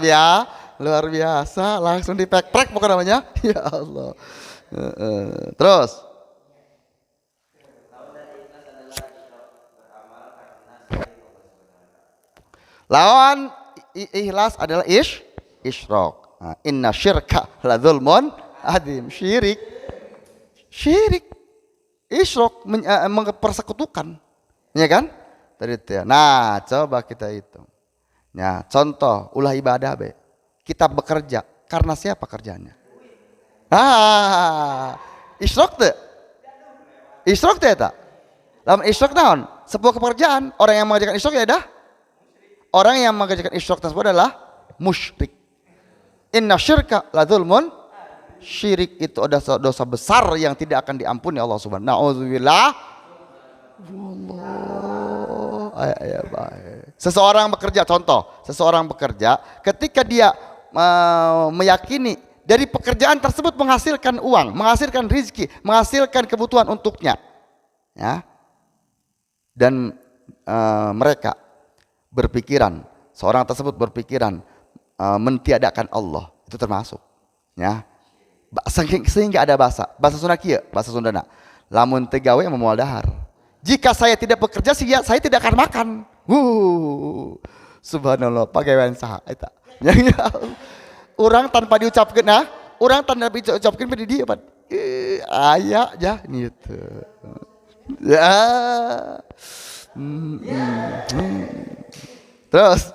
biasa, langsung dipek-prek bukan namanya. Ya Allah. Terus lawan ikhlas adalah isyrok. Nah, inna syirka la dzulmun adzim. Syirik. Syirik. Isyrok mempersekutukan. Ya kan? Tadi itu ya. Nah, coba kita hitung. Ya, contoh ulah ibadah be. Kita bekerja karena siapa kerjanya? Ah, isyrok teh. Isyrok teh eta. Lamun isyrok naon? Sebuah pekerjaan, orang yang mengerjakan isyrok ya dah. Orang yang mengerjakan isyrok tersebut adalah musyrik. Inna syirka la dzulmun. Syirik itu adalah dosa besar yang tidak akan diampuni Allah Subhanahu wa taala. Nauzubillah. Allah. Ay, baik. Seseorang bekerja, contoh, seseorang bekerja ketika dia meyakini dari pekerjaan tersebut menghasilkan uang, menghasilkan rizki, menghasilkan kebutuhan untuknya, ya. Dan mereka berpikiran, seorang tersebut berpikiran mentiadakan Allah, itu termasuk, ya. Sehingga ada bahasa Sunda kieu, bahasa Sundana. Lamun teu gawe moal dahar. Jika saya tidak bekerja, saya tidak akan makan. Subhanallah, pagawean saha eta. Orang tanpa diucapkeun, nah, orang tanpa diucapkeun di dieu, Pak. Aya ja gitu. Ya. Terus.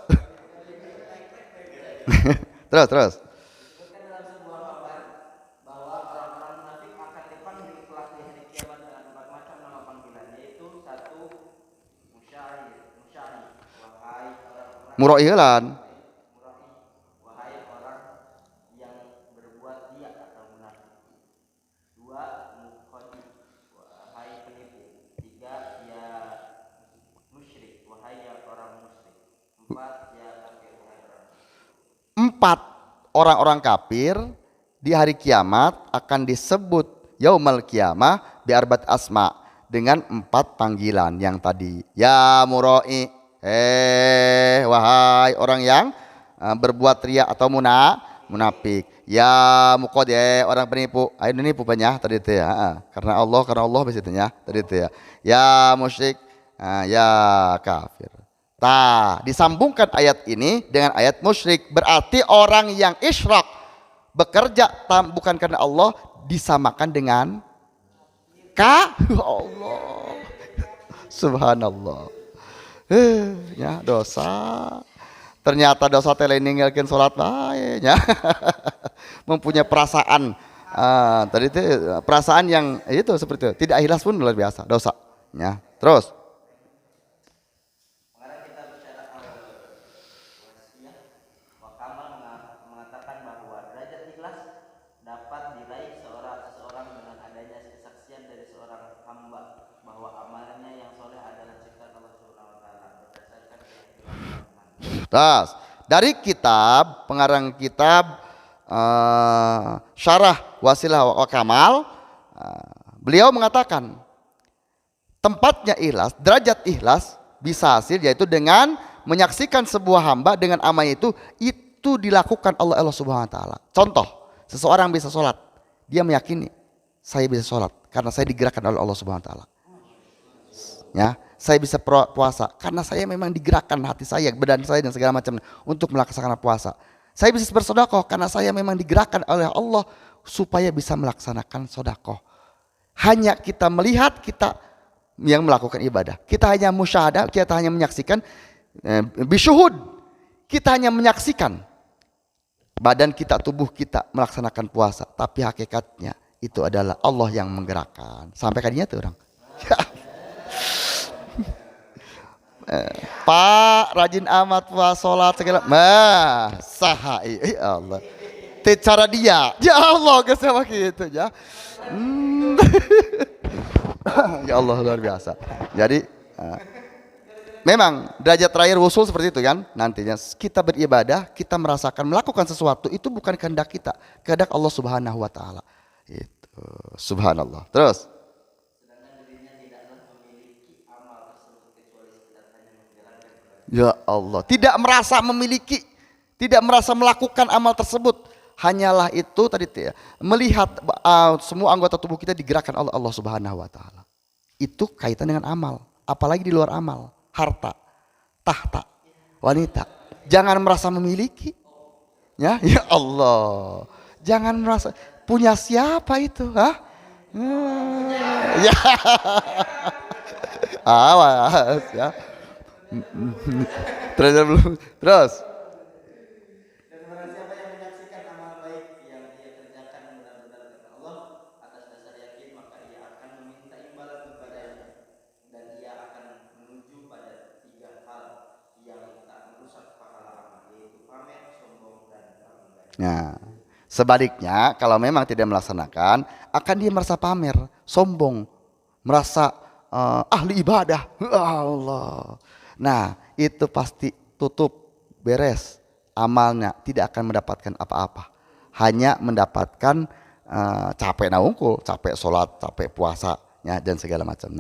Terus. Murai helan. Wahai orang yang berbuat riya atau munafik. Dua, mukhadi, wahai penipu. Tiga, ya musyrik, wahai orang musyrik. Empat, ya kafir, wahai orang. Empat orang-orang kafir di hari kiamat akan disebut yaumal kiamah bi arbat asma, dengan empat panggilan yang tadi. Ya murai, wahai orang yang berbuat riya atau munafik. Ya muqaddi, orang penipu. Ayo nipu banyak tadi itu ya. Karena Allah biasanya tadi itu ya. Ya musyrik, ya kafir. Tah, disambungkan ayat ini dengan ayat musyrik, berarti orang yang isyrak bekerja bukan karena Allah disamakan dengan Allah. Subhanallah. Ya dosa. Ternyata dosa teh lain ninggalkeun salat bae nya. Mempunyai perasaan tadi itu perasaan yang itu seperti itu. Tidak ikhlas pun luar biasa dosa ya. Terus mengatakan bahwa derajat ikhlas dapat diraih seseorang dengan adanya kesaksian dari seorang hamba bahwa amalnya yang soleh adalah ciptaan Allah Subhanahu wa taala berdasarkan keyakinan. Tas dari kitab pengarang kitab Syarah Wasilah wa Kamal, beliau mengatakan tempatnya ikhlas, derajat ikhlas bisa hasil yaitu dengan menyaksikan sebuah hamba dengan amal itu dilakukan oleh Allah Subhanahu wa taala. Contoh, seseorang bisa sholat, dia meyakini saya bisa sholat karena saya digerakkan oleh Allah Subhanahu wa taala. Ya, saya bisa puasa karena saya memang digerakkan hati saya, badan saya dan segala macam untuk melaksanakan puasa. Saya bisa bersedekah karena saya memang digerakkan oleh Allah supaya bisa melaksanakan sedekah. Hanya kita melihat kita yang melakukan ibadah. Kita hanya musyahadah, kita hanya menyaksikan bisyuhud. Kita hanya menyaksikan badan kita, tubuh kita melaksanakan puasa, tapi hakikatnya itu adalah Allah yang menggerakkan. Sampai kadinya tuh orang. Ya. Pak rajin amat puasa salat segala mah saha ya Allah. Teu cara dia. Ya Allah geus sama kitu ya. Ya Allah luar biasa. Jadi memang derajat terakhir wusul seperti itu kan. Nantinya kita beribadah, kita merasakan melakukan sesuatu itu bukan kehendak kita, kehendak Allah Subhanahu wa taala. Itu subhanallah. Terus ya Allah, tidak merasa memiliki, tidak merasa melakukan amal tersebut. Hanyalah itu tadi ya, melihat semua anggota tubuh kita digerakkan oleh Allah Subhanahu wa taala. Itu kaitan dengan amal, apalagi di luar amal, harta, tahta, wanita. Jangan merasa memiliki. Ya, ya Allah. Jangan merasa punya siapa itu, hah? Ya. Awas ya. Terus belum. Terus. Dan barang siapa yang menyaksikan amal baik yang ia kerjakan benar-benar karena Allah atas dasar yakin, maka ia akan meminta imbalan kepadanya dan ia akan menuju pada tiga hal yang tak merusak pahala amal, yaitu pamer, sombong, dan bangga. Nah, sebaliknya kalau memang tidak melaksanakan, akan dia merasa pamer, sombong, merasa ahli ibadah. Allah. Nah, itu pasti tutup, beres amalnya, tidak akan mendapatkan apa-apa. Hanya mendapatkan capek naungkul, capek sholat, capek puasa, ya, dan segala macam.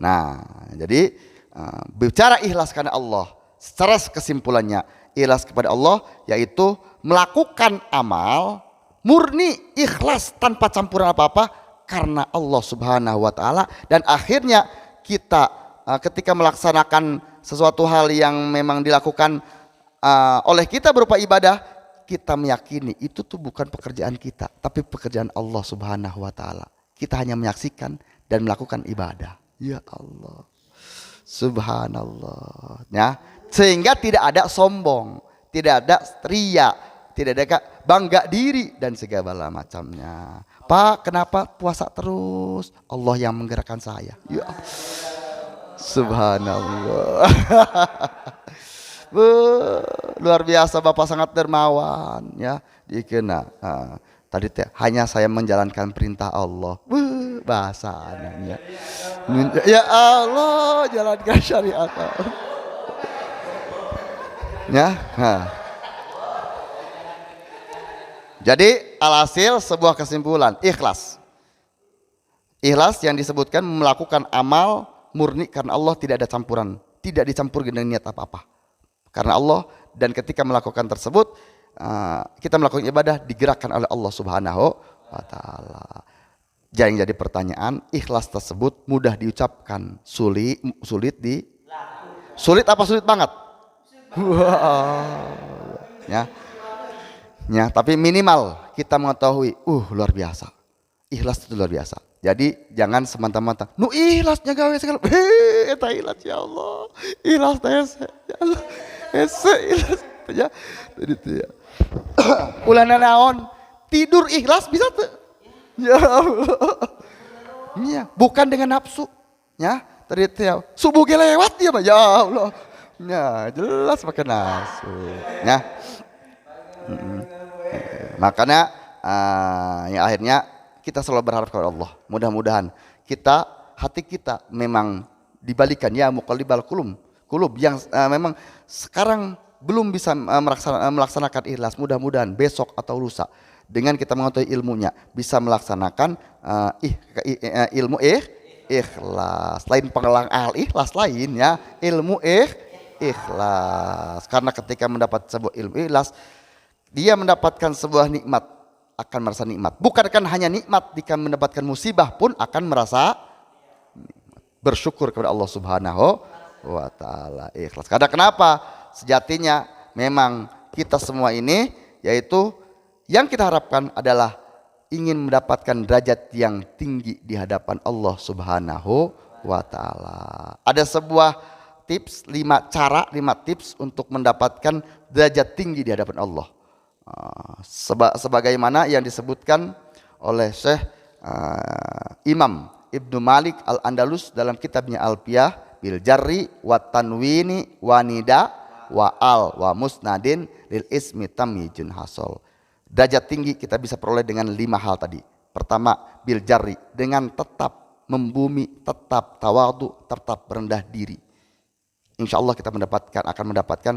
Nah, jadi bicara ikhlas karena Allah, secara kesimpulannya ikhlas kepada Allah yaitu melakukan amal murni ikhlas tanpa campuran apa-apa karena Allah Subhanahu wa taala, dan akhirnya kita ketika melaksanakan sesuatu hal yang memang dilakukan oleh kita berupa ibadah, kita meyakini itu tuh bukan pekerjaan kita, tapi pekerjaan Allah Subhanahu wa taala. Kita hanya menyaksikan dan melakukan ibadah. Ya Allah. Subhanallah. Ya, sehingga tidak ada sombong, tidak ada ria, tidak ada bangga diri dan segala macamnya. Pak, kenapa puasa terus? Allah yang menggerakkan saya. Ya Allah. Subhanallah. Luar biasa, Bapak sangat dermawan ya. Dikena. Tadi teh hanya saya menjalankan perintah Allah. Bahasanya. Ya Allah, jalankan syariat Allah. Ya. Jadi alhasil sebuah kesimpulan, ikhlas. Ikhlas yang disebutkan melakukan amal murni karena Allah, tidak ada campuran, tidak dicampur dengan niat apa-apa. Karena Allah, dan ketika melakukan tersebut kita melakukan ibadah digerakkan oleh Allah Subhanahu wa taala. Jangan jadi pertanyaan, ikhlas tersebut mudah diucapkan, sulit sulit sulit apa sulit banget? Wow. Ya. Ya, tapi minimal kita mengetahui, luar biasa. Ikhlas itu luar biasa. Jadi jangan semata-mata nu ikhlasnya gawe segala. Eta ikhlas ya Allah. Ikhlas teh ya Allah. Hese ikhlas ya. Tadi teh ya. Ulah nanaon, tidur ikhlas bisa teu? Ya Allah. Ya, bukan dengan nafsu. Ya, tadi teh subuh ge lewat dia mah ya Allah. Ya, jelas pakai nafsu. Ya. Makanya ya akhirnya kita selalu berharap kepada Allah. Mudah-mudahan kita, hati kita memang dibalikan ya muqallibal qulub yang memang sekarang belum bisa melaksanakan ikhlas, mudah-mudahan besok atau lusa dengan kita mengetahui ilmunya bisa melaksanakan ilmu ikhlas. Lain pengelang al ikhlas lain ya, ilmu ikhlas. Karena ketika mendapat sebuah ilmu ikhlas, dia mendapatkan sebuah nikmat, akan merasa nikmat. Bukan kan hanya nikmat, jika mendapatkan musibah pun akan merasa nikmat. Bersyukur kepada Allah Subhanahu wa taala. Ikhlas. Karena kenapa? Sejatinya memang kita semua ini yaitu yang kita harapkan adalah ingin mendapatkan derajat yang tinggi di hadapan Allah Subhanahu wa taala. Ada sebuah tips, 5 cara, 5 tips untuk mendapatkan derajat tinggi di hadapan Allah. Sebagaimana yang disebutkan oleh Syekh Imam Ibnu Malik Al-Andalus dalam kitabnya Alfiyah Bil jarri wa tanwini wa nida wa al wa musnadin lil ismi tamyijun hasol. Derajat tinggi kita bisa peroleh dengan 5 hal tadi. Pertama, bil jarri, dengan tetap membumi, tetap tawadu, tetap rendah diri. Insya Allah kita akan mendapatkan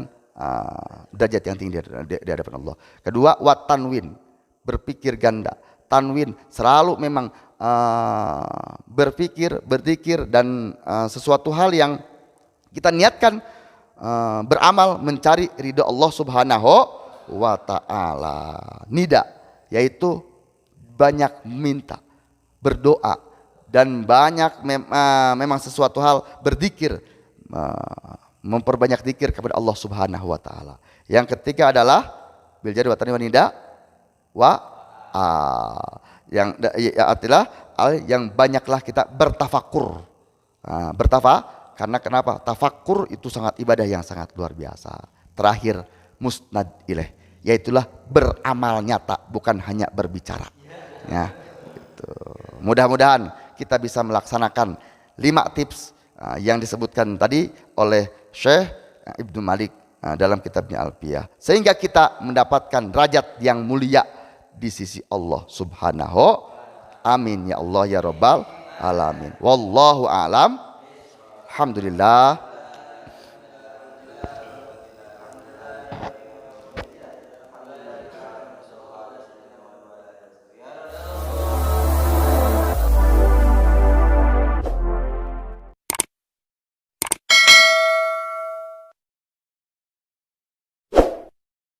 derajat yang tinggi di hadapan Allah. Kedua, wa tanwin, berpikir ganda. Tanwin selalu memang berpikir, berzikir, dan sesuatu hal yang kita niatkan beramal mencari ridho Allah Subhanahu wa ta'ala. Nida, yaitu banyak minta, berdoa, dan banyak memang sesuatu hal berzikir, memperbanyak zikir kepada Allah Subhanahu wa ta'ala. Yang ketiga adalah bil jari wa tanwin wa nida wa a, yang ya, artilah yang banyaklah kita bertafakur. Nah, karena kenapa? Tafakur itu sangat ibadah yang sangat luar biasa. Terakhir, musnad ilaih, yaitulah beramal nyata, bukan hanya berbicara. Ya, gitu. Mudah-mudahan kita bisa melaksanakan 5 tips yang disebutkan tadi oleh Syekh Ibnu Malik dalam kitabnya Alfiyah, sehingga kita mendapatkan derajat yang mulia di sisi Allah Subhanahu. Amin ya Allah ya Rabbal alamin. Wallahu a'lam. Alhamdulillah.